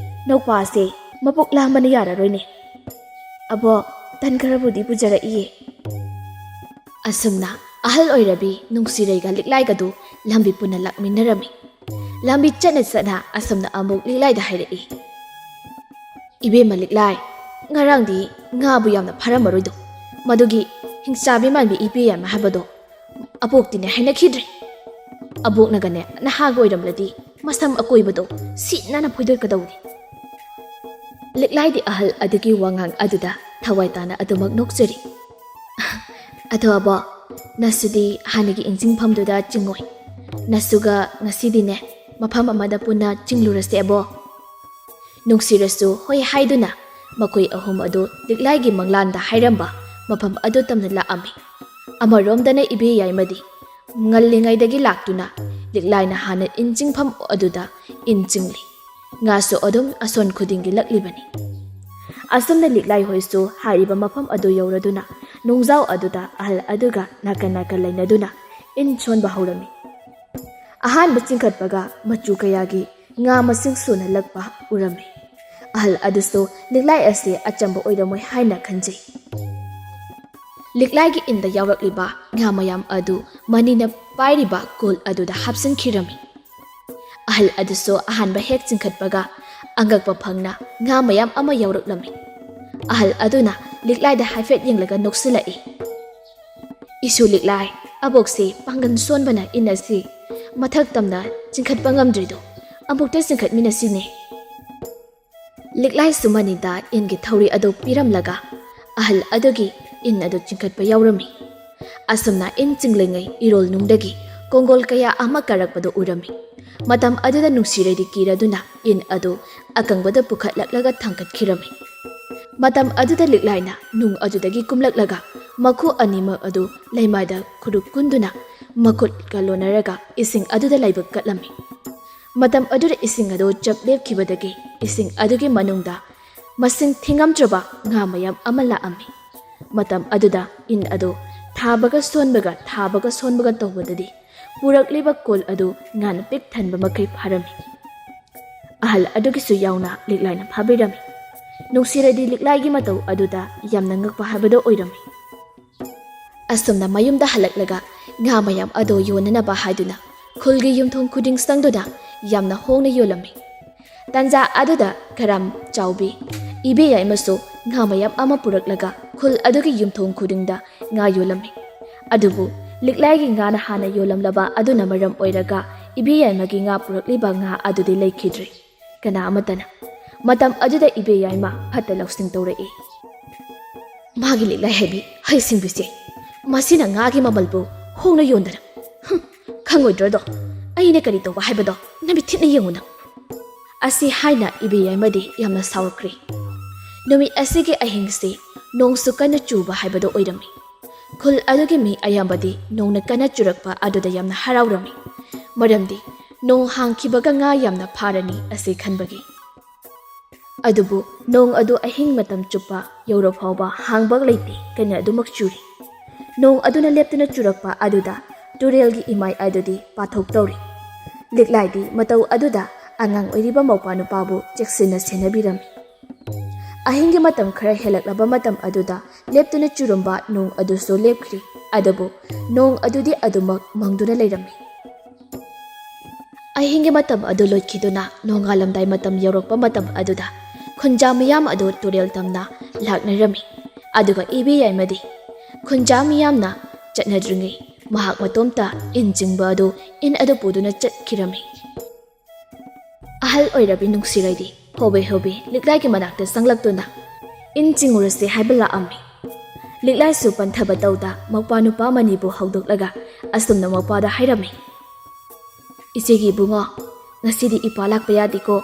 ꯅꯧꯄꯥꯁꯦ ꯃꯄꯨꯛ ꯂꯥꯝꯕꯅ ꯌꯥꯔꯔꯣꯏꯅꯦ꯫ ꯑꯕꯣꯛ, ꯇꯟ ꯈꯔꯕꯨꯗꯤ ꯄꯨꯖꯔꯛꯏꯌꯦ꯫" ꯑꯁꯨꯝꯅ ꯑꯍꯜ ꯑꯣꯏꯔꯕꯤ ꯅꯨꯡꯁꯤꯔꯩꯒ ꯂꯤꯛꯂꯥꯏꯒꯗꯨ ꯂꯝꯕꯤ ꯄꯨꯟꯅ ꯂꯥꯛꯃꯤꯟꯅꯔꯝꯃꯤ꯫ ꯂꯝꯕꯤ ꯆꯠꯅ ꯆꯠꯅ ꯑꯁꯨꯝꯅ ꯑꯃꯨꯛ ꯂꯤꯛꯂꯥꯏꯗ ꯍꯥꯏꯔꯛꯏ꯫ "ꯏꯕꯦꯝꯃ ꯂꯤꯛꯂꯥꯏ, ꯉꯔꯥꯡꯗꯤ ꯉꯥꯕꯨ ꯌꯥꯝꯅ ꯐꯥꯔꯝꯃꯔꯣꯏꯗꯣ, ꯃꯗꯨꯒꯤ ꯍꯤꯡꯆꯥꯕꯤ ꯃꯥꯟꯕꯤ ꯏꯕꯦ ꯌꯥꯏꯃ ꯍꯥꯏꯕꯗꯣ ꯑꯕꯣꯛꯇꯤꯅꯦ ꯍꯥꯏꯅꯈꯤꯗ꯭ꯔꯦ꯫ ꯑꯕꯣꯛꯅꯒꯅꯦ ꯅꯍꯥꯒ ꯑꯣꯏꯔꯝꯂꯗꯤ ꯃꯁꯝ ꯑꯀꯣꯏꯕꯗꯣ ꯁꯤꯠ ꯅꯥꯟꯅ ꯐꯣꯏꯗꯠꯀꯗꯧꯅꯤ꯫" ꯂꯤꯛꯂꯥꯏꯗꯤ ꯑꯍꯜ ꯑꯗꯨꯒꯤ ꯋꯥꯉꯥꯡ ꯑꯗꯨꯗ ꯊꯋꯥꯏ ꯇꯥꯅ ꯑꯗꯨꯃꯛ ꯅꯣꯛꯆꯔꯤ꯫ "ꯑꯗꯣ ꯑꯕꯣꯛ, ꯅꯁꯨꯗꯤ ꯍꯥꯟꯅꯒꯤ ꯏꯟꯖꯤꯟꯐꯝꯗꯨꯗ ꯆꯤꯡꯉꯣꯏ꯫ "ꯅꯁꯨꯒ ꯉꯁꯤꯗꯤꯅꯦ, ꯃꯐꯝ ꯑꯃꯗ ꯄꯨꯟꯅ ꯆꯤꯡꯂꯨꯔꯁꯦ ꯑꯕꯣ꯫" ꯅꯨꯡꯁꯤꯔꯁꯨ ꯍꯣꯏ ꯍꯥꯏꯗꯨꯅ ꯃꯈꯣꯏ ꯑꯍꯨꯝ ꯑꯗꯨ ꯂꯤꯛꯂꯥꯏꯒꯤ ꯃꯪꯂꯥꯟꯗ ꯍꯥꯏꯔꯝꯕ ꯃꯐꯝ ꯑꯗꯨ ꯇꯝꯅ ꯂꯥꯛꯑꯝꯃꯤ꯫ ꯑꯃꯔꯣꯝꯗꯅ ꯏꯕꯦ ꯌꯥꯏꯃꯗꯤ ꯉꯜꯂꯤꯉꯩꯗꯒꯤ ꯂꯥꯛꯇꯨꯅ ꯂꯤꯛꯂꯥꯏꯅ ꯍꯥꯟꯅ ꯏꯟ ꯆꯤꯡꯐꯝ ꯑꯗꯨꯗ ꯏꯟ ꯆꯤꯡꯂꯤ꯫ ꯉꯥꯁꯨ ꯑꯗꯨꯝ ꯑꯁꯣꯟ ꯈꯨꯗꯤꯡꯒꯤ ꯂꯛꯂꯤꯕꯅꯤ꯫ ꯑꯁꯨꯝꯅ ꯂꯤꯛꯂꯥꯏ ꯍꯣꯏꯁꯨ ꯍꯥꯏꯔꯤꯕ ꯃꯐꯝ ꯑꯗꯨ ꯌꯧꯔꯗꯨꯅ ꯅꯣꯡꯖꯥꯎ ꯑꯗꯨꯗ ꯑꯍꯜ ꯑꯗꯨꯒ ꯅꯥꯀꯟ ꯅꯥꯀꯟ ꯂꯩꯅꯗꯨꯅ ꯏꯟ ꯁꯣꯟꯕ ꯍꯧꯔꯝꯃꯤ꯫ ꯑꯍꯥꯟꯕ ꯆꯤꯡꯈꯠꯄꯒ ꯃꯆꯨ ꯀꯌꯥꯒꯤ ꯉꯥ ꯃꯁꯤꯡ ꯁꯨꯅ ꯂꯛꯄ ꯎꯔꯝꯃꯤ꯫ ꯑꯍꯜ ꯑꯗꯨꯁꯨ ꯂꯤꯛꯂꯥꯏ ꯑꯁꯤ ꯑꯆꯝꯕ ꯑꯣꯏꯔꯝꯃꯣꯏ ꯍꯥꯏꯅ ꯈꯟꯖꯩ꯫ ꯂꯤꯛꯂꯥꯏꯒꯤ ꯏꯟꯗ ꯌꯥꯎꯔꯛꯂꯤꯕ ꯉꯥ ꯃꯌꯥꯝ ꯑꯗꯨ ꯃꯅꯤꯅ ꯄꯥꯏꯔꯤꯕ ꯀꯣꯜ ꯑꯗꯨꯗ ꯍꯥꯞꯆꯤꯟꯈꯤꯔꯝꯃꯤ꯫ ꯑꯍꯜ ꯑꯗꯨꯁꯨ ꯑꯍꯥꯟꯕ ꯍꯦꯛ ꯆꯤꯡꯈꯠꯄꯒ ꯑꯉꯛꯄ ꯐꯪꯅ ꯉꯥ ꯃꯌꯥꯝ ꯑꯃ ꯌꯥꯎꯔꯛꯂꯝꯃꯤ꯫ ꯑꯍꯜ ꯑꯗꯨꯅ ꯂꯤꯛꯂꯥꯏꯗ ꯍꯥꯏꯐꯦꯠ ꯌꯦꯡꯂꯒ ꯅꯣꯛꯁꯤꯜꯂꯛꯏ꯫ "ꯏꯁꯨ ꯂꯤꯛꯂꯥꯏ, ꯑꯕꯣꯛꯁꯤ ꯄꯥꯡꯒꯜ ꯁꯣꯟꯕꯅ ꯏꯟ ꯑꯁꯤ ꯃꯊꯛ ꯇꯝꯅ ꯆꯤꯡꯈꯠꯄ ꯉꯝꯗ꯭ꯔꯤꯗꯨ꯫ ꯑꯃꯨꯛꯇ ꯆꯤꯡꯈꯠꯃꯤꯟꯅꯁꯤꯅꯦ꯫" ꯂꯤꯛꯂꯥꯏꯁꯨ ꯃꯅꯤꯗ ꯏꯟꯒꯤ ꯊꯧꯔꯤ ꯑꯗꯨ ꯄꯤꯔꯝꯂꯒ ꯑꯍꯜ ꯑꯗꯨꯒꯤ ꯏꯟ ꯑꯗꯨ ꯆꯤꯡꯈꯠꯄ ꯌꯥꯎꯔꯝꯃꯤ꯫ ꯑꯁꯨꯝꯅ ꯏꯟ ꯆꯤꯡꯂꯤꯉꯩ ꯏꯔꯣꯜꯅꯨꯡꯗꯒꯤ ꯀꯣꯡꯒꯣꯜ ꯀꯌꯥ ꯑꯃ ꯀꯥꯔꯛꯄꯗꯨ ꯎꯔꯝꯃꯤ꯫ ꯃꯇꯝ ꯑꯗꯨꯗ ꯅꯨꯡꯁꯤꯔꯩꯗꯤ ꯀꯤꯔꯗꯨꯅ ꯏꯟ ꯑꯗꯨ ꯑꯀꯪꯕꯗ ꯄꯨꯈꯠꯂꯛꯂꯒ ꯊꯥꯡꯒꯠꯈꯤꯔꯝꯃꯤ꯫ ꯃꯇꯝ ꯑꯗꯨꯗ ꯂꯤꯛꯂꯥꯏꯅ ꯅꯨꯡ ꯑꯗꯨꯗꯒꯤ ꯀꯨꯝꯂꯛꯂꯒ ꯃꯈꯨ ꯑꯅꯤꯃꯛ ꯑꯗꯨ ꯂꯩꯃꯥꯏꯗ ꯈꯨꯔꯨꯞ ꯀꯨꯟꯗꯨꯅ ꯃꯈꯨꯠꯀ ꯂꯣꯟꯅꯔꯒ ꯏꯁꯤꯡ ꯑꯗꯨꯗ ꯂꯥꯏꯕꯛ ꯀꯠꯂꯝꯃꯤ꯫ ꯃꯇꯝ ꯑꯗꯨꯗ ꯏꯁꯤꯡ ꯑꯗꯨ ꯆꯞ ꯂꯦꯞꯈꯤꯕꯗꯒꯤ ꯏꯁꯤꯡ ꯑꯗꯨꯒꯤ ꯃꯅꯨꯡꯗ ꯃꯁꯤꯡ ꯊꯤꯉꯝꯗ꯭ꯔꯕ ꯉꯥ ꯃꯌꯥꯝ ꯑꯃ ꯂꯥꯛꯑꯝꯃꯤ꯫ ꯃꯇꯝ ꯑꯗꯨꯗ ꯏꯟ ꯑꯗꯨ ꯊꯥꯕꯒ ꯁꯣꯟꯕꯒ, ꯊꯥꯕꯒ ꯁꯣꯟꯕꯒ ꯇꯧꯕꯗꯗꯤ ꯄꯨꯔꯛꯂꯤꯕ ꯀꯣꯜ ꯑꯗꯨ ꯉꯥꯅ ꯄꯤꯛ ꯊꯟꯕ ꯃꯈꯩ ꯐꯥꯔꯝꯃꯤ꯫ ꯑꯍꯜ ꯑꯗꯨꯒꯤꯁꯨ ꯌꯥꯎꯅ ꯂꯤꯛꯂꯥꯏꯅ ꯐꯥꯕꯤꯔꯝꯃꯤ꯫ ꯅꯨꯡꯁꯤꯔꯗꯤ ꯂꯤꯛꯂꯥꯏꯒꯤ ꯃꯇꯧ ꯑꯗꯨꯗ ꯌꯥꯝꯅ ꯉꯛꯄ ꯍꯥꯏꯕꯗꯨ ꯑꯣꯏꯔꯝꯃꯤ꯫ ꯑꯁꯨꯝꯅ ꯃꯌꯨꯝꯗ ꯍꯜꯂꯛꯂꯒ ꯉꯥ ꯃꯌꯥꯝ ꯑꯗꯨ ꯌꯣꯟꯅꯅꯕ ꯍꯥꯏꯗꯨꯅ ꯈꯨꯜꯒꯤ ꯌꯨꯝꯊꯣꯡ ꯈꯨꯗꯤꯡ ꯆꯪꯗꯨꯅ ꯌꯥꯝꯅ ꯍꯣꯡꯅ ꯌꯣꯜꯂꯝꯃꯤ꯫ ꯇꯟꯖꯥ ꯑꯗꯨꯗ ꯀꯔꯝ ꯆꯥꯎꯕꯤ ꯏꯕꯦ ꯌꯥꯏꯃꯁꯨ ꯉꯥ ꯃꯌꯥꯝ ꯑꯃ ꯄꯨꯔꯛꯂꯒ ꯈꯨꯜ ꯑꯗꯨꯒꯤ ꯌꯨꯝꯊꯣꯡ ꯈꯨꯗꯤꯡꯗ ꯉꯥ ꯌꯣꯜꯂꯝꯃꯤ꯫ ꯑꯗꯨꯕꯨ ꯂꯤꯛꯂꯥꯏꯒꯤ ꯉꯥꯅ ꯍꯥꯟꯅ ꯌꯣꯜꯂꯝꯂꯕ ꯑꯗꯨꯅ ꯃꯔꯝ ꯑꯣꯏꯔꯒ ꯏꯕꯦ ꯌꯥꯏꯃꯒꯤ ꯉꯥ ꯄꯨꯔꯛꯂꯤꯕ ꯉꯥ ꯑꯗꯨꯗꯤ ꯂꯩꯈꯤꯗ꯭ꯔꯦ꯫ ꯀꯅꯥ ꯑꯃꯠꯇꯅ꯫ ꯃꯇꯝ ꯑꯗꯨꯗ ꯏꯕꯦ ꯌꯥꯏꯃ ꯐꯠꯇ ꯂꯧꯁꯤꯡ ꯇꯧꯔꯛꯏ꯫ "ꯃꯥꯒꯤ ꯂꯤꯛꯂꯥꯏ ꯍꯩꯕꯤ ꯍꯩꯁꯤꯡꯕꯤꯁꯦ, ꯃꯁꯤꯅ ꯉꯥꯒꯤ ꯃꯃꯜꯕꯨ ꯍꯣꯡꯅ ꯌꯣꯟꯗꯅ, ꯍꯨꯝ, ꯌꯦꯡꯉꯣꯏꯗ꯭ꯔꯣꯗꯣ? ꯑꯩꯅ ꯀꯔꯤ ꯇꯧꯕ ꯍꯥꯏꯕꯗꯣ ꯅꯃꯤꯠ ꯊꯤꯠꯅ ꯌꯦꯡꯉꯨꯅ꯫ ꯑꯁꯤ ꯍꯥꯏꯅ ꯏꯕꯦꯌꯥꯏꯃꯗꯤ ꯌꯥꯝꯅ ꯁꯥꯎꯔꯛꯈ꯭ꯔꯦ꯫ ꯅꯨꯃꯤꯠ ꯑꯁꯤꯒꯤ ꯑꯍꯤꯡꯁꯤ ꯅꯣꯡꯁꯨ ꯀꯟꯅ ꯆꯨꯕ ꯍꯥꯏꯕꯗꯣ ꯑꯣꯏꯔꯝꯃꯤ꯫ ꯈꯨꯜ ꯑꯗꯨꯒꯤ ꯃꯤ ꯑꯌꯥꯝꯕꯗꯤ ꯅꯣꯡꯅ ꯀꯟꯅ ꯆꯨꯔꯛꯄ ꯑꯗꯨꯗ ꯌꯥꯝꯅ ꯍꯔꯥꯎꯔꯝꯃꯤ꯫ ꯃꯔꯝꯗꯤ ꯅꯣꯡ ꯍꯥꯡꯈꯤꯕꯒ ꯉꯥ ꯌꯥꯝꯅ ꯐꯥꯔꯅꯤ ꯑꯁꯤ ꯈꯟꯕꯒꯤ꯫ ꯑꯗꯨꯕꯨ ꯅꯣꯡ ꯑꯗꯨ ꯑꯍꯤꯡ ꯃꯇꯝ ꯆꯨꯞꯄ ꯌꯧꯔ ꯐꯥꯎꯕ ꯍꯥꯡꯕ ꯂꯩꯇꯦ, ꯀꯟꯅ ꯑꯗꯨꯃꯛ ꯆꯨꯔꯤ꯫ ꯅꯣꯡ ꯑꯗꯨꯅ ꯂꯦꯞꯇꯅ ꯆꯨꯔꯛꯄ ꯑꯗꯨꯗ ꯇꯨꯔꯦꯜꯒꯤ ꯏꯃꯥꯏ ꯑꯗꯨꯗꯤ ꯄꯥꯊꯣꯛ ꯇꯧꯔꯤ꯫ ꯂꯤꯛꯂꯥꯏꯗꯤ ꯃꯇꯧ ꯑꯗꯨꯗ ꯑꯉꯥꯡ ꯑꯣꯏꯔꯤꯕ ꯃꯧꯄ꯭ꯋꯥ ꯅꯨꯄꯥꯕꯨ ꯆꯦꯛꯁꯤꯟꯅ ꯁꯦꯟꯅꯕꯤꯔꯝꯃꯤ꯫ ꯑꯍꯤꯡꯒꯤ ꯃꯇꯝ ꯈꯔ ꯍꯦꯜꯂꯛꯂꯕ ꯃꯇꯝ ꯑꯗꯨꯗ ꯂꯦꯞꯇꯅ ꯆꯨꯔꯝꯕ ꯅꯣꯡ ꯑꯗꯨꯁꯨ ꯂꯦꯞꯈ꯭ꯔꯤ꯫ ꯑꯗꯨꯕꯨ ꯅꯣꯡ ꯑꯗꯨꯗꯤ ꯑꯗꯨꯃꯛ ꯃꯪꯗꯨꯅ ꯂꯩꯔꯝꯃꯤ꯫ ꯑꯍꯤꯡꯒꯤ ꯃꯇꯝ ꯑꯗꯨ ꯂꯣꯏꯈꯤꯗꯨꯅ ꯅꯣꯡꯉꯥꯜꯂꯝꯗꯥꯏ ꯃꯇꯝ ꯌꯧꯔꯛꯄ ꯃꯇꯝ ꯑꯗꯨꯗ ꯈꯨꯟꯖꯥ ꯃꯤꯌꯥꯝ ꯑꯗꯨ ꯇꯨꯔꯦꯜ ꯇꯝꯅ ꯂꯥꯛꯅꯔꯝꯃꯤ꯫ ꯑꯗꯨꯒ ꯏꯕꯦ ꯌꯥꯏꯃꯗꯤ ꯈꯨꯟꯖꯥ ꯃꯤꯌꯥꯝꯅ ꯆꯠꯅꯗ꯭ꯔꯤꯉꯩ ꯃꯍꯥꯛ ꯃꯇꯣꯝꯇ ꯏꯟ ꯆꯤꯡꯕ ꯑꯗꯨ, ꯏꯟ ꯑꯗꯨ ꯄꯨꯗꯨꯅ ꯆꯠꯈꯤꯔꯝꯃꯤ꯫ ꯑꯍꯜ ꯑꯣꯏꯔꯕꯤ ꯅꯨꯡꯁꯤꯔꯩꯗꯤ ꯍꯣꯕꯦ ꯍꯣꯕꯦ ꯂꯤꯛꯂꯥꯏꯒꯤ ꯃꯅꯥꯛꯇ ꯆꯪꯂꯛꯇꯨꯅ ꯏꯟ ꯆꯤꯡꯉꯨꯔꯁꯦ ꯍꯥꯏꯕ ꯂꯥꯛꯑꯝꯃꯤ꯫ ꯂꯤꯛꯂꯥꯏꯁꯨ ꯄꯟꯊꯕ ꯇꯧꯗ ꯃꯧꯄ꯭ꯋꯥ ꯅꯨꯄꯥ ꯑꯃꯅꯤꯕꯨ ꯍꯧꯗꯣꯛꯂꯒ ꯑꯁꯨꯝꯅ ꯃꯧꯄ꯭ꯋꯥꯗ ꯍꯥꯏꯔꯝꯃꯤ, "ꯏꯆꯦꯒꯤ ꯏꯕꯨꯡꯉꯣ, ꯉꯁꯤꯗꯤ ꯏꯄꯥ ꯂꯥꯛꯄ ꯌꯥꯗꯦꯀꯣ꯫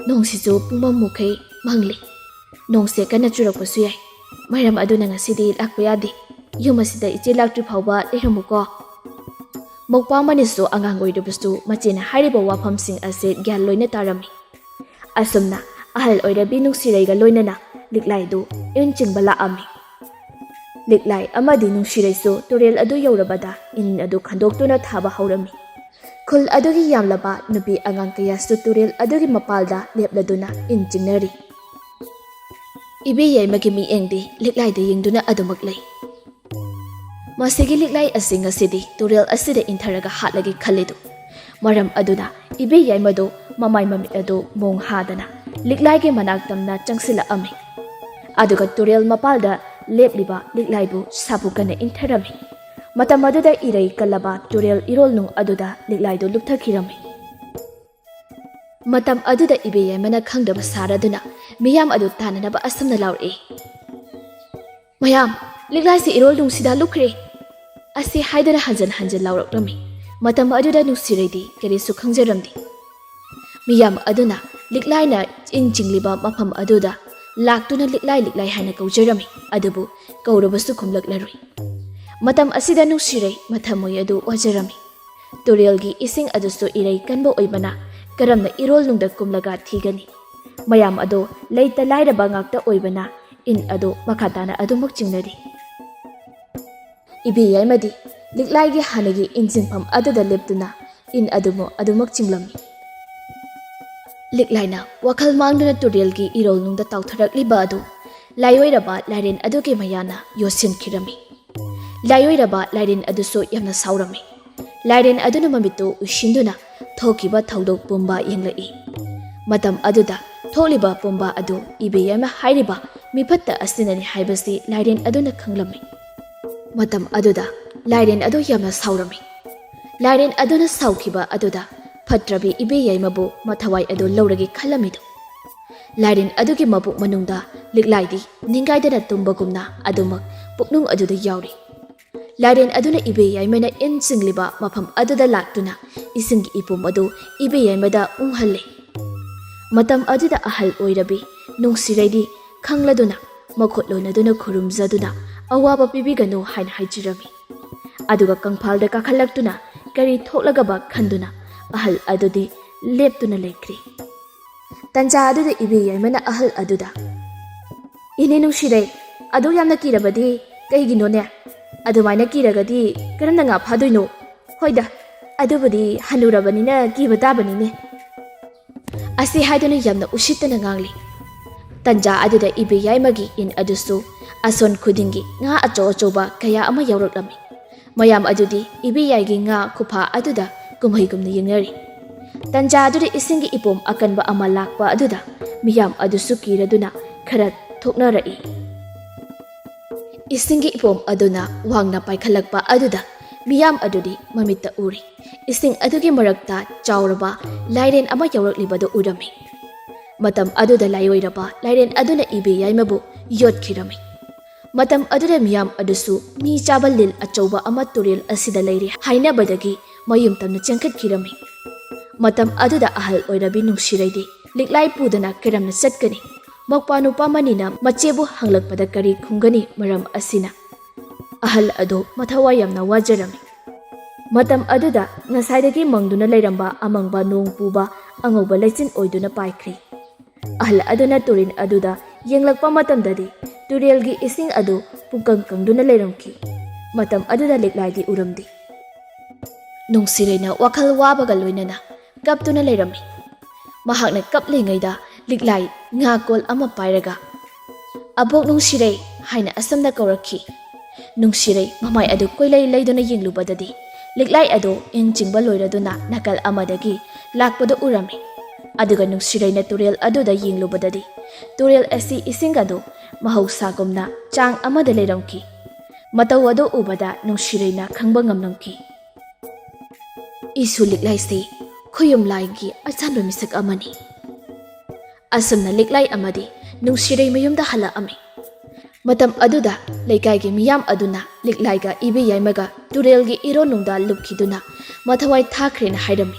ꯅꯣꯡꯁꯤꯁꯨ ꯄꯨꯡꯃꯝ ꯃꯈꯩ ꯃꯪꯂꯤ꯫ ꯅꯣꯡꯁꯦ ꯀꯟꯅ ꯆꯨꯔꯛꯄꯁꯨ ꯌꯥꯏ꯫ ꯃꯔꯝ ꯑꯗꯨꯅ ꯉꯁꯤꯗꯤ ꯂꯥꯛꯄ ꯌꯥꯗꯦ꯫ ꯌꯨꯝ ꯑꯁꯤꯗ ꯏꯆꯦ ꯂꯥꯛꯇ꯭ꯔꯤ ꯐꯥꯎꯕ ꯂꯩꯔꯝꯃꯨꯀꯣ꯫" ꯃꯧꯄ꯭ꯋꯥ ꯑꯃꯅꯤꯁꯨ ꯑꯉꯥꯡ ꯑꯣꯏꯔꯕꯁꯨ ꯃꯆꯦꯅ ꯍꯥꯏꯔꯤꯕ ꯋꯥꯐꯝꯁꯤꯡ ꯑꯁꯤ ꯒ꯭ꯌꯥꯟ ꯂꯣꯏꯅ ꯇꯥꯔꯝꯃꯤ꯫ ꯑꯁꯨꯝꯅ ꯑꯍꯜ ꯑꯣꯏꯔꯕꯤ ꯅꯨꯡꯁꯤꯔꯩꯒ ꯂꯣꯏꯅꯅ ꯂꯤꯛꯂꯥꯏꯗꯨ ꯏꯟ ꯆꯤꯡꯕ ꯂꯥꯛꯑꯝꯃꯤ꯫ ꯂꯤꯛꯂꯥꯏ ꯑꯃꯗꯤ ꯅꯨꯡꯁꯤꯔꯩꯁꯨ ꯇꯨꯔꯦꯜ ꯑꯗꯨ ꯌꯧꯔꯕꯗ ꯏꯟ ꯑꯗꯨ ꯈꯟꯗꯣꯛꯇꯨꯅ ꯊꯥꯕ ꯍꯧꯔꯝꯃꯤ꯫ ꯈꯨꯜ ꯑꯗꯨꯒꯤ ꯌꯥꯝꯂꯕ ꯅꯨꯄꯤ ꯑꯉꯥꯡ ꯀꯌꯥꯁꯨ ꯇꯨꯔꯦꯜ ꯑꯗꯨꯒꯤ ꯃꯄꯥꯜꯗ ꯂꯦꯞꯂꯗꯨꯅ ꯏꯟ ꯆꯤꯡꯅꯔꯤ꯫ ꯏꯕꯦ ꯌꯥꯏꯃꯒꯤ ꯃꯤꯠꯌꯦꯡꯗꯤ ꯂꯤꯛꯂꯥꯏꯗ ꯌꯦꯡꯗꯨꯅ ꯑꯗꯨꯃꯛ ꯂꯩ꯫ ꯃꯁꯤꯒꯤ ꯂꯤꯛꯂꯥꯏ ꯑꯁꯤ ꯉꯁꯤꯗꯤ ꯇꯨꯔꯦꯜ ꯑꯁꯤꯗ ꯏꯟꯊꯔꯒ ꯍꯥꯠꯂꯒꯦ ꯈꯜꯂꯤꯗꯨ꯫ ꯃꯔꯝ ꯑꯗꯨꯅ ꯏꯕꯦ ꯌꯥꯏꯃꯗꯨ ꯃꯃꯥꯏ ꯃꯃꯤꯠ ꯑꯗꯨ ꯃꯣꯡ ꯍꯥꯗꯅ ꯂꯤꯛꯂꯥꯏꯒꯤ ꯃꯅꯥꯛ ꯇꯝꯅ ꯆꯪꯁꯤꯜꯂꯛꯑꯝꯃꯤ꯫ ꯑꯗꯨꯒ ꯇꯨꯔꯦꯜ ꯃꯄꯥꯜꯗ ꯂꯦꯞꯂꯤꯕ ꯂꯤꯛꯂꯥꯏꯕꯨ ꯁꯥꯕꯨ ꯀꯟꯅ ꯏꯟꯊꯔꯝꯃꯤ꯫ ꯃꯇꯝ ꯑꯗꯨꯗ ꯏꯔꯩ ꯀꯜꯂꯕ ꯇꯨꯔꯦꯜ ꯏꯔꯣꯜ ꯅꯨꯡ ꯑꯗꯨꯗ ꯂꯤꯛꯂꯥꯏꯗꯨ ꯂꯨꯞꯊꯈꯤꯔꯝꯃꯤ꯫ ꯃꯇꯝ ꯑꯗꯨꯗ ꯏꯕꯦ ꯌꯥꯏꯃꯅ ꯈꯪꯗꯕ ꯁꯥꯔꯗꯨꯅ ꯃꯤꯌꯥꯝ ꯑꯗꯨ ꯇꯥꯟꯅꯅꯕ ꯑꯁꯨꯝꯅ ꯂꯥꯎꯔꯛꯏ, "ꯃꯌꯥꯝ, ꯂꯤꯛꯂꯥꯏꯁꯤ ꯏꯔꯣꯜ ꯅꯨꯡꯁꯤꯗ ꯂꯨꯞꯈ꯭ꯔꯦ!" ꯑꯁꯤ ꯍꯥꯏꯗꯨꯅ ꯍꯟꯖꯤꯟ ꯍꯟꯖꯤꯟ ꯂꯥꯎꯔꯛꯂꯝꯃꯤ꯫ ꯃꯇꯝ ꯑꯗꯨꯗ ꯅꯨꯡꯁꯤꯔꯩꯗꯤ ꯀꯔꯤꯁꯨ ꯈꯪꯖꯔꯝꯗꯦ꯫ ꯃꯤꯌꯥꯝ ꯑꯗꯨꯅ ꯂꯤꯛꯂꯥꯏꯅ ꯏꯟ ꯆꯤꯡꯂꯤꯕ ꯃꯐꯝ ꯑꯗꯨꯗ ꯂꯥꯛꯇꯨꯅ ꯂꯤꯛꯂꯥꯏ ꯂꯤꯛꯂꯥꯏ ꯍꯥꯏꯅ ꯀꯧꯖꯔꯝꯃꯤ, ꯑꯗꯨꯕꯨ ꯀꯧꯔꯕꯁꯨ ꯈꯨꯝꯂꯛꯂꯔꯨꯏ꯫ ꯃꯇꯝ ꯑꯁꯤꯗ ꯅꯨꯡꯁꯤꯔꯩ ꯃꯊꯃꯣꯏ ꯑꯗꯨ ꯋꯥꯖꯔꯝꯃꯤ꯫ ꯇꯨꯔꯦꯜꯒꯤ ꯏꯁꯤꯡ ꯑꯗꯨꯁꯨ ꯏꯔꯩ ꯀꯟꯕ ꯑꯣꯏꯕꯅ ꯀꯔꯝꯅ ꯏꯔꯣꯜꯅꯨꯡꯗ ꯀꯨꯝꯂꯒ ꯊꯤꯒꯅꯤ? ꯃꯌꯥꯝ ꯑꯗꯣ ꯂꯩꯇ ꯂꯥꯏꯔꯕ ꯉꯥꯛꯇ ꯑꯣꯏꯕꯅ ꯏꯟ ꯑꯗꯨ ꯃꯈꯥ ꯇꯥꯅ ꯑꯗꯨꯃꯛ ꯆꯤꯡꯅꯔꯤ꯫ ꯏꯕꯦ ꯌꯥꯏꯃꯗꯤ ꯂꯤꯛꯂꯥꯏꯒꯤ ꯍꯥꯟꯅꯒꯤ ꯏꯟꯁꯤꯟꯐꯝ ꯑꯗꯨꯗ ꯂꯦꯞꯇꯨꯅ ꯏꯟ ꯑꯗꯨꯃꯛ ꯑꯗꯨꯃꯛ ꯆꯤꯡꯂꯝꯃꯤ꯫ ꯂꯤꯛꯂꯥꯏꯅ ꯋꯥꯈꯜ ꯃꯥꯡꯗꯨꯅ ꯇꯨꯔꯦꯜꯒꯤ ꯏꯔꯣꯜꯅꯨꯡꯗ ꯇꯥꯎꯊꯔꯛꯂꯤꯕ ꯑꯗꯨ ꯂꯥꯏꯑꯣꯏꯔꯕ ꯂꯥꯏꯔꯦꯟ ꯑꯗꯨꯒꯤ ꯃꯌꯥꯅ ꯌꯣꯠꯁꯤꯟꯈꯤꯔꯝꯃꯤ꯫ ꯂꯥꯏꯑꯣꯏꯔꯕ ꯂꯥꯏꯔꯦꯟ ꯑꯗꯨꯁꯨ ꯌꯥꯝꯅ ꯁꯥꯎꯔꯝꯃꯤ꯫ ꯂꯥꯏꯔꯦꯟ ꯑꯗꯨꯅ ꯃꯃꯤꯠꯇꯨ ꯎꯏꯁꯤꯟꯗꯨꯅ ꯊꯣꯛꯈꯤꯕ ꯊꯧꯗꯣꯛ ꯄꯨꯝꯕ ꯌꯦꯡꯂꯛꯏ꯫ ꯃꯇꯝ ꯑꯗꯨꯗ ꯊꯣꯛꯂꯤꯕ ꯄꯨꯝꯕ ꯑꯗꯨ ꯏꯕꯦ ꯌꯥꯏꯃ ꯍꯥꯏꯔꯤꯕ ꯃꯤꯐꯠꯇ ꯑꯁꯤꯅꯅꯤ ꯍꯥꯏꯕꯁꯤ ꯂꯥꯏꯔꯦꯟ ꯑꯗꯨꯅ ꯈꯪꯂꯝꯃꯤ꯫ ꯃꯇꯝ ꯑꯗꯨꯗ ꯂꯥꯏꯔꯦꯟ ꯑꯗꯨ ꯌꯥꯝꯅ ꯁꯥꯎꯔꯝꯃꯤ꯫ ꯂꯥꯏꯔꯦꯟ ꯑꯗꯨꯅ ꯁꯥꯎꯈꯤꯕ ꯑꯗꯨꯗ ꯐꯠꯇ꯭ꯔꯕꯤ ꯏꯕꯦ ꯌꯥꯏꯃꯕꯨ ꯃꯊꯋꯥꯏ ꯑꯗꯨ ꯂꯧꯔꯒꯦ ꯈꯜꯂꯝꯃꯤꯗꯨ꯫ ꯂꯥꯏꯔꯦꯟ ꯑꯗꯨꯒꯤ ꯃꯕꯨꯛ ꯃꯅꯨꯡꯗ ꯂꯤꯛꯂꯥꯏꯗꯤ ꯅꯤꯡꯒꯥꯏꯗꯅ ꯇꯨꯝꯕꯒꯨꯝꯅ ꯑꯗꯨꯃꯛ ꯄꯨꯛꯅꯨꯡ ꯑꯗꯨꯗ ꯌꯥꯎꯔꯤ꯫ ꯂꯥꯏꯔꯦꯟ ꯑꯗꯨꯅ ꯏꯕꯦ ꯌꯥꯏꯃꯅ ꯏꯟ ꯆꯤꯡꯂꯤꯕ ꯃꯐꯝ ꯑꯗꯨꯗ ꯂꯥꯛꯇꯨꯅ ꯏꯁꯤꯡꯒꯤ ꯏꯄꯨꯝ ꯑꯗꯨ ꯏꯕꯦ ꯌꯥꯏꯃꯗ ꯎꯪꯍꯜꯂꯦ꯫ ꯃꯇꯝ ꯑꯗꯨꯗ ꯑꯍꯜ ꯑꯣꯏꯔꯕꯤ ꯅꯨꯡꯁꯤꯔꯩꯗꯤ ꯈꯪꯂꯗꯨꯅ ꯃꯈꯨꯠ ꯂꯣꯟꯅꯗꯨꯅ ꯈꯨꯔꯨꯝꯖꯗꯨꯅ ꯑꯋꯥꯕ ꯄꯤꯕꯤꯒꯅꯨ ꯍꯥꯏꯅ ꯍꯥꯏꯖꯔꯝꯃꯤ꯫ ꯑꯗꯨꯒ ꯀꯪꯐꯥꯜꯗ ꯀꯥꯈꯠꯂꯛꯇꯨꯅ ꯀꯔꯤ ꯊꯣꯛꯂꯒꯕ ꯈꯟꯗꯨꯅ ꯑꯍꯜ ꯑꯗꯨꯗꯤ ꯂꯦꯞꯇꯨꯅ ꯂꯩꯈ꯭ꯔꯦ꯫ ꯇꯟꯖꯥ ꯑꯗꯨꯗ ꯏꯕꯦ ꯌꯥꯏꯃꯅ ꯑꯍꯜ ꯑꯗꯨꯗ, "ꯏꯅꯦ ꯅꯨꯡꯁꯤꯔꯩ, ꯑꯗꯨ ꯌꯥꯝꯅ ꯀꯤꯔꯕꯗꯤ ꯀꯩꯒꯤꯅꯣꯅꯦ? ꯑꯗꯨꯃꯥꯏꯅ ꯀꯤꯔꯒꯗꯤ ꯀꯔꯝꯅ ꯉꯥ ꯐꯥꯗꯣꯏꯅꯣ? ꯍꯣꯏꯗ, ꯑꯗꯨꯕꯨꯗꯤ ꯍꯅꯨꯔꯕꯅꯤꯅ ꯀꯤꯕ ꯇꯥꯕꯅꯤꯅꯦ"꯫ ꯑꯁꯤ ꯍꯥꯏꯗꯨꯅ ꯌꯥꯝꯅ ꯎꯁꯤꯠꯇꯅ ꯉꯥꯡꯂꯤ꯫ ꯇꯟꯖꯥ ꯑꯗꯨꯗ ꯏꯕꯦ ꯌꯥꯏꯃꯒꯤ ꯏꯟ ꯑꯗꯨꯁꯨ ꯑꯁꯣꯟ ꯈꯨꯗꯤꯡꯒꯤ ꯉꯥ ꯑꯆꯧ ꯑꯆꯧꯕ ꯀꯌꯥ ꯑꯃ ꯌꯥꯎꯔꯛꯂꯝꯃꯤ꯫ ꯃꯌꯥꯝ ꯑꯗꯨꯗꯤ ꯏꯕꯦ ꯌꯥꯏꯒꯤ ꯉꯥ ꯈꯨꯐꯥ ꯑꯗꯨꯗ ꯀꯨꯝꯍꯩꯒꯨꯝꯅ ꯌꯦꯡꯅꯔꯤ꯫ ꯇꯟꯖꯥ ꯑꯗꯨꯗ ꯏꯁꯤꯡꯒꯤ ꯏꯄꯣꯝ ꯑꯀꯟꯕ ꯑꯃ ꯂꯥꯛꯄ ꯑꯗꯨꯗ ꯃꯤꯌꯥꯝ ꯑꯗꯨꯁꯨ ꯀꯤꯔꯗꯨꯅ ꯈꯔ ꯊꯣꯛꯅꯔꯛꯏ꯫ ꯏꯁꯤꯡꯒꯤ ꯏꯄꯣꯝ ꯑꯗꯨꯅ ꯋꯥꯡꯅ ꯄꯥꯏꯈꯠꯂꯛꯄ ꯑꯗꯨꯗ ꯃꯤꯌꯥꯝ ꯑꯗꯨꯗꯤ ꯃꯃꯤꯠꯇ ꯎꯔꯤ꯫ ꯏꯁꯤꯡ ꯑꯗꯨꯒꯤ ꯃꯔꯛꯇ ꯆꯥꯎꯔꯕ ꯂꯥꯏꯔꯦꯟ ꯑꯃ ꯌꯥꯎꯔꯛꯂꯤꯕꯗꯨ ꯎꯔꯝꯃꯤ꯫ ꯃꯇꯝ ꯑꯗꯨꯗ ꯂꯥꯏꯑꯣꯏꯔꯕ ꯂꯥꯏꯔꯦꯟ ꯑꯗꯨꯅ ꯏꯕꯦ ꯌꯥꯏꯃꯕꯨ ꯌꯣꯠꯈꯤꯔꯝꯃꯤ꯫ ꯃꯇꯝ ꯑꯗꯨꯗ ꯃꯤꯌꯥꯝ ꯑꯗꯨꯁꯨ ꯃꯤ ꯆꯥꯕ ꯂꯤꯟ ꯑꯆꯧꯕ ꯑꯃ ꯇꯨꯔꯦꯜ ꯑꯁꯤꯗ ꯂꯩꯔꯤ ꯍꯥꯏꯅꯕꯗꯒꯤ ꯃꯌꯨꯝ ꯇꯝꯅ ꯆꯦꯟꯈꯠꯈꯤꯔꯝꯃꯤ꯫ ꯃꯇꯝ ꯑꯗꯨꯗ ꯑꯍꯜ ꯑꯣꯏꯔꯕꯤ ꯅꯨꯡꯁꯤꯔꯩꯗꯤ ꯂꯤꯛꯂꯥꯏ ꯄꯨꯗꯅ ꯀꯔꯝꯅ ꯆꯠꯀꯅꯤ? ꯃꯧꯄ꯭ꯋꯥ ꯅꯨꯄꯥ ꯃꯅꯤꯅ ꯃꯆꯦꯕꯨ ꯍꯪꯂꯛꯄꯗ ꯀꯔꯤ ꯈꯨꯝꯒꯅꯤ? ꯃꯔꯝ ꯑꯁꯤꯅ ꯑꯍꯜ ꯑꯗꯨ ꯃꯊꯋꯥꯏ ꯌꯥꯝꯅ ꯋꯥꯖꯔꯝꯃꯤ꯫ ꯃꯇꯝ ꯑꯗꯨꯗ ꯉꯁꯥꯏꯗꯒꯤ ꯃꯪꯗꯨꯅ ꯂꯩꯔꯝꯕ ꯑꯃꯪꯕ ꯅꯣꯡ ꯄꯨꯕ ꯑꯉꯧꯕ ꯂꯩꯆꯤꯟ ꯑꯣꯏꯗꯨꯅ ꯄꯥꯏꯈ꯭ꯔꯤ꯫ ꯑꯍꯜ ꯑꯗꯨꯅ ꯇꯨꯔꯦꯜ ꯑꯗꯨꯗ ꯌꯦꯡꯂꯛꯄ ꯃꯇꯝꯗꯗꯤ ꯇꯨꯔꯦꯜꯒꯤ ꯏꯁꯤꯡ ꯑꯗꯨ ꯄꯨꯡꯀꯪ ꯀꯪꯗꯨꯅ ꯂꯩꯔꯝꯈꯤ꯫ ꯃꯇꯝ ꯑꯗꯨꯗ ꯂꯤꯛꯂꯥꯏꯗꯤ ꯎꯔꯝꯗꯦ꯫ ꯅꯨꯡꯁꯤꯔꯩꯅ ꯋꯥꯈꯜ ꯋꯥꯕꯒ ꯂꯣꯏꯅꯅ ꯀꯞꯇꯨꯅ ꯂꯩꯔꯝꯃꯤ꯫ ꯃꯍꯥꯛꯅ ꯀꯞꯂꯤꯉꯩꯗ ꯂꯤꯛꯂꯥꯏ ꯉꯥ ꯀꯣꯜ ꯑꯃ ꯄꯥꯏꯔꯒ, "ꯑꯕꯣꯛ ꯅꯨꯡꯁꯤꯔꯩ" ꯍꯥꯏꯅ ꯑꯁꯨꯝꯅ ꯀꯧꯔꯛꯈꯤ꯫ ꯅꯨꯡꯁꯤꯔꯩ ꯃꯃꯥꯏ ꯑꯗꯨ ꯀꯣꯏꯂꯩ ꯂꯩꯗꯨꯅ ꯌꯦꯡꯂꯨꯕꯗꯗꯤ ꯂꯤꯛꯂꯥꯏ ꯑꯗꯨ ꯏꯟ ꯆꯤꯡꯕ ꯂꯣꯏꯔꯗꯨꯅ ꯅꯥꯀꯜ ꯑꯃꯗꯒꯤ ꯂꯥꯛꯄꯗꯨ ꯎꯔꯝꯃꯤ꯫ ꯑꯗꯨꯒ ꯅꯨꯡꯁꯤꯔꯩꯅ ꯇꯨꯔꯦꯜ ꯑꯗꯨꯗ ꯌꯦꯡꯂꯨꯕꯗꯗꯤ ꯇꯨꯔꯦꯜ ꯑꯁꯤ ꯏꯁꯤꯡ ꯑꯗꯨ ꯃꯍꯧꯁꯥꯒꯨꯝꯅ ꯆꯥꯡ ꯑꯃꯗ ꯂꯩꯔꯝꯈꯤ꯫ ꯃꯇꯧ ꯑꯗꯨ ꯎꯕꯗ ꯅꯨꯡꯁꯤꯔꯩꯅ ꯈꯪꯕ ꯉꯝꯂꯝꯈꯤ꯫ "ꯏꯁꯨ ꯂꯤꯛꯂꯥꯏꯁꯤ ꯈꯨꯌꯨꯝ ꯂꯥꯏꯒꯤ ꯑꯆꯥꯟꯕ ꯃꯤꯁꯛ ꯑꯃꯅꯤ"꯫ ꯑꯁꯨꯝꯅ ꯂꯤꯛꯂꯥꯏ ꯑꯃꯗꯤ ꯅꯨꯡꯁꯤꯔꯩ ꯃꯌꯨꯝꯗ ꯍꯜꯂꯛꯑꯝꯃꯤ꯫ ꯃꯇꯝ ꯑꯗꯨꯗ ꯂꯩꯀꯥꯏꯒꯤ ꯃꯤꯌꯥꯝ ꯑꯗꯨꯅ ꯂꯤꯛꯂꯥꯏꯒ ꯏꯕꯦ ꯌꯥꯏꯃꯒ ꯇꯨꯔꯦꯜꯒꯤ ꯏꯔꯣꯟꯅꯨꯡꯗ ꯂꯨꯞꯈꯤꯗꯨꯅ ꯃꯊꯋꯥꯏ ꯊꯥꯈ꯭ꯔꯦꯅ ꯍꯥꯏꯔꯝꯃꯤ꯫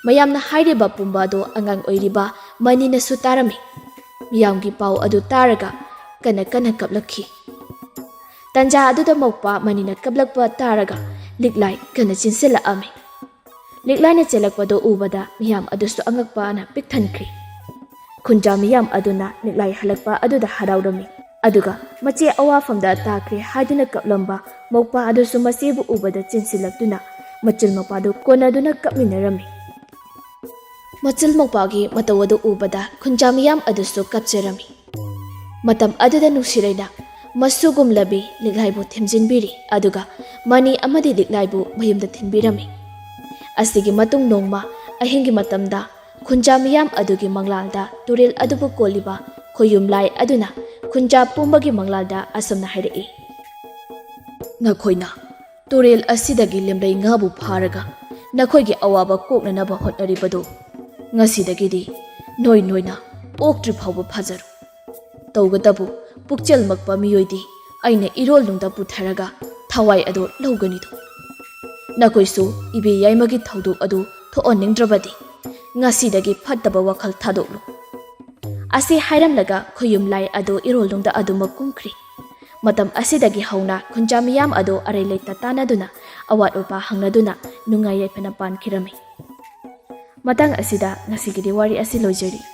ꯃꯌꯥꯝꯅ ꯍꯥꯏꯔꯤꯕ ꯄꯨꯝꯕ ꯑꯗꯨ ꯑꯉꯥꯡ ꯑꯣꯏꯔꯤꯕ ꯃꯅꯤꯅꯁꯨ ꯇꯥꯔꯝꯃꯤ꯫ ꯃꯤꯌꯥꯝꯒꯤ ꯄꯥꯎ ꯑꯗꯨ ꯇꯥꯔꯒ ꯀꯟꯅ ꯀꯟꯅ ꯀꯞꯂꯛꯈꯤ꯫ ꯇꯟꯖꯥ ꯑꯗꯨꯗ ꯃꯧꯄ꯭ꯋꯥ ꯃꯅꯤꯅ ꯀꯞꯂꯛꯄ ꯇꯥꯔꯒ ꯂꯤꯛꯂꯥꯏ ꯀꯟꯅ ꯆꯦꯟꯁꯤꯜꯂꯛꯑꯝꯃꯤ꯫ ꯂꯤꯛꯂꯥꯏꯅ ꯆꯦꯜꯂꯛꯄꯗꯨ ꯎꯕꯗ ꯃꯤꯌꯥꯝ ꯑꯗꯨꯁꯨ ꯑꯉꯛꯄꯅ ꯄꯤꯛ ꯊꯟꯈ꯭ꯔꯤ꯫ ꯈꯨꯟꯖꯥ ꯃꯤꯌꯥꯝ ꯑꯗꯨꯅ ꯂꯤꯛꯂꯥꯏ ꯍꯜꯂꯛꯄ ꯑꯗꯨꯗ ꯍꯔꯥꯎꯔꯝꯃꯤ꯫ ꯑꯗꯨꯒ ꯃꯆꯦ ꯑꯋꯥꯐꯝꯗ ꯇꯥꯈ꯭ꯔꯦ ꯍꯥꯏꯗꯨꯅ ꯀꯞꯂꯝꯕ ꯃꯧꯄ꯭ꯋꯥ ꯑꯗꯨꯁꯨ ꯃꯆꯦꯕꯨ ꯎꯕꯗ ꯆꯦꯟꯁꯤꯜꯂꯛꯇꯨꯅ ꯃꯆꯤꯜ ꯃꯧꯄ꯭ꯋꯥꯗꯨ ꯀꯣꯟꯅꯗꯨꯅ ꯀꯞꯃꯤꯟꯅꯔꯝꯃꯤ꯫ ꯃꯆꯤꯜ ꯃꯧꯄ꯭ꯋꯥꯒꯤ ꯃꯇꯧ ꯑꯗꯨ ꯎꯕꯗ ꯈꯨꯟꯖꯥ ꯃꯤꯌꯥꯝ ꯑꯗꯨꯁꯨ ꯀꯞꯆꯔꯝꯃꯤ꯫ ꯃꯇꯝ ꯑꯗꯨꯗ ꯅꯨꯡꯁꯤꯔꯩꯅ ꯃꯁꯨꯒꯨꯝꯂꯕꯤ ꯂꯤꯛꯂꯥꯏꯕꯨ ꯊꯦꯝꯖꯤꯟꯕꯤꯔꯤ, ꯑꯗꯨꯒ ꯃꯅꯤ ꯑꯃꯗꯤ ꯂꯤꯛꯂꯥꯏꯕꯨ ꯃꯌꯨꯝꯗ ꯊꯤꯟꯕꯤꯔꯝꯃꯤ꯫ ꯑꯁꯤꯒꯤ ꯃꯇꯨꯡ ꯅꯣꯡꯃ ꯑꯍꯤꯡꯒꯤ ꯃꯇꯝꯗ ꯈꯨꯟꯖꯥ ꯃꯤꯌꯥꯝ ꯑꯗꯨꯒꯤ ꯃꯪꯂꯥꯜꯗ ꯇꯨꯔꯦꯜ ꯑꯗꯨꯕꯨ ꯀꯣꯜꯂꯤꯕ ꯈꯣꯌꯨꯝ ꯂꯥꯏ ꯑꯗꯨꯅ ꯈꯨꯟꯖꯥ ꯄꯨꯝꯕꯒꯤ ꯃꯪꯂꯥꯜꯗ ꯑꯁꯨꯝꯅ ꯍꯥꯏꯔꯛꯏ: "ꯅꯈꯣꯏꯅ ꯇꯨꯔꯦꯜ ꯑꯁꯤꯗꯒꯤ ꯂꯦꯝꯂꯩ ꯉꯥꯕꯨ ꯐꯥꯔꯒ ꯅꯈꯣꯏꯒꯤ ꯑꯋꯥꯕ ꯀꯣꯛꯅꯅꯕ ꯍꯣꯠꯅꯔꯤꯕꯗꯨ ꯉꯁꯤꯗꯒꯤꯗꯤ ꯅꯣꯏ ꯅꯣꯏꯅ ꯑꯣꯛꯇ꯭ꯔꯤ ꯐꯥꯎꯕ ꯐꯥꯖꯔꯣ꯫ ꯇꯧꯒꯇꯕꯨ ꯄꯨꯛꯆꯦꯜꯃꯛꯄ ꯃꯤꯑꯣꯏꯗꯤ ꯑꯩꯅ ꯏꯔꯣꯜꯅꯨꯡꯗ ꯄꯨꯊꯔꯒ ꯊꯋꯥꯏ ꯑꯗꯨ ꯂꯧꯒꯅꯤꯗꯣ"꯫ ꯅꯈꯣꯏꯁꯨ ꯏꯕꯦ ꯌꯥꯏꯃꯒꯤ ꯊꯧꯗꯣꯛ ꯑꯗꯨ ꯊꯣꯛꯍꯟꯅꯤꯡꯗ꯭ꯔꯕꯗꯤ ꯉꯁꯤꯗꯒꯤ ꯐꯠꯇꯕ ꯋꯥꯈꯜ ꯊꯥꯗꯣꯛꯂꯨ꯫ ꯑꯁꯤ ꯍꯥꯏꯔꯝꯂꯒ ꯈꯨꯌꯨꯝ ꯂꯥꯏ ꯑꯗꯨ ꯏꯔꯣꯜꯅꯨꯡꯗ ꯑꯗꯨꯃꯛ ꯀꯨꯝꯈ꯭ꯔꯤ꯫ ꯃꯇꯝ ꯑꯁꯤꯗꯒꯤ ꯍꯧꯅ ꯈꯨꯟꯖꯥ ꯃꯤꯌꯥꯝ ꯑꯗꯨ ꯑꯔꯩ ꯂꯩꯇ ꯇꯥꯟꯅꯗꯨꯅ, ꯑꯋꯥꯠ ꯑꯄꯥ ꯍꯪꯅꯗꯨꯅ ꯅꯨꯡꯉꯥꯏ ꯌꯥꯏꯐꯅ ꯄꯥꯟꯈꯤꯔꯝꯃꯤ꯫ ꯃꯇꯥꯡ ꯑꯁꯤꯗ ꯉꯁꯤꯒꯤꯗꯤ ꯋꯥꯔꯤ ꯑꯁꯤ ꯂꯣꯏꯖꯔꯤ꯫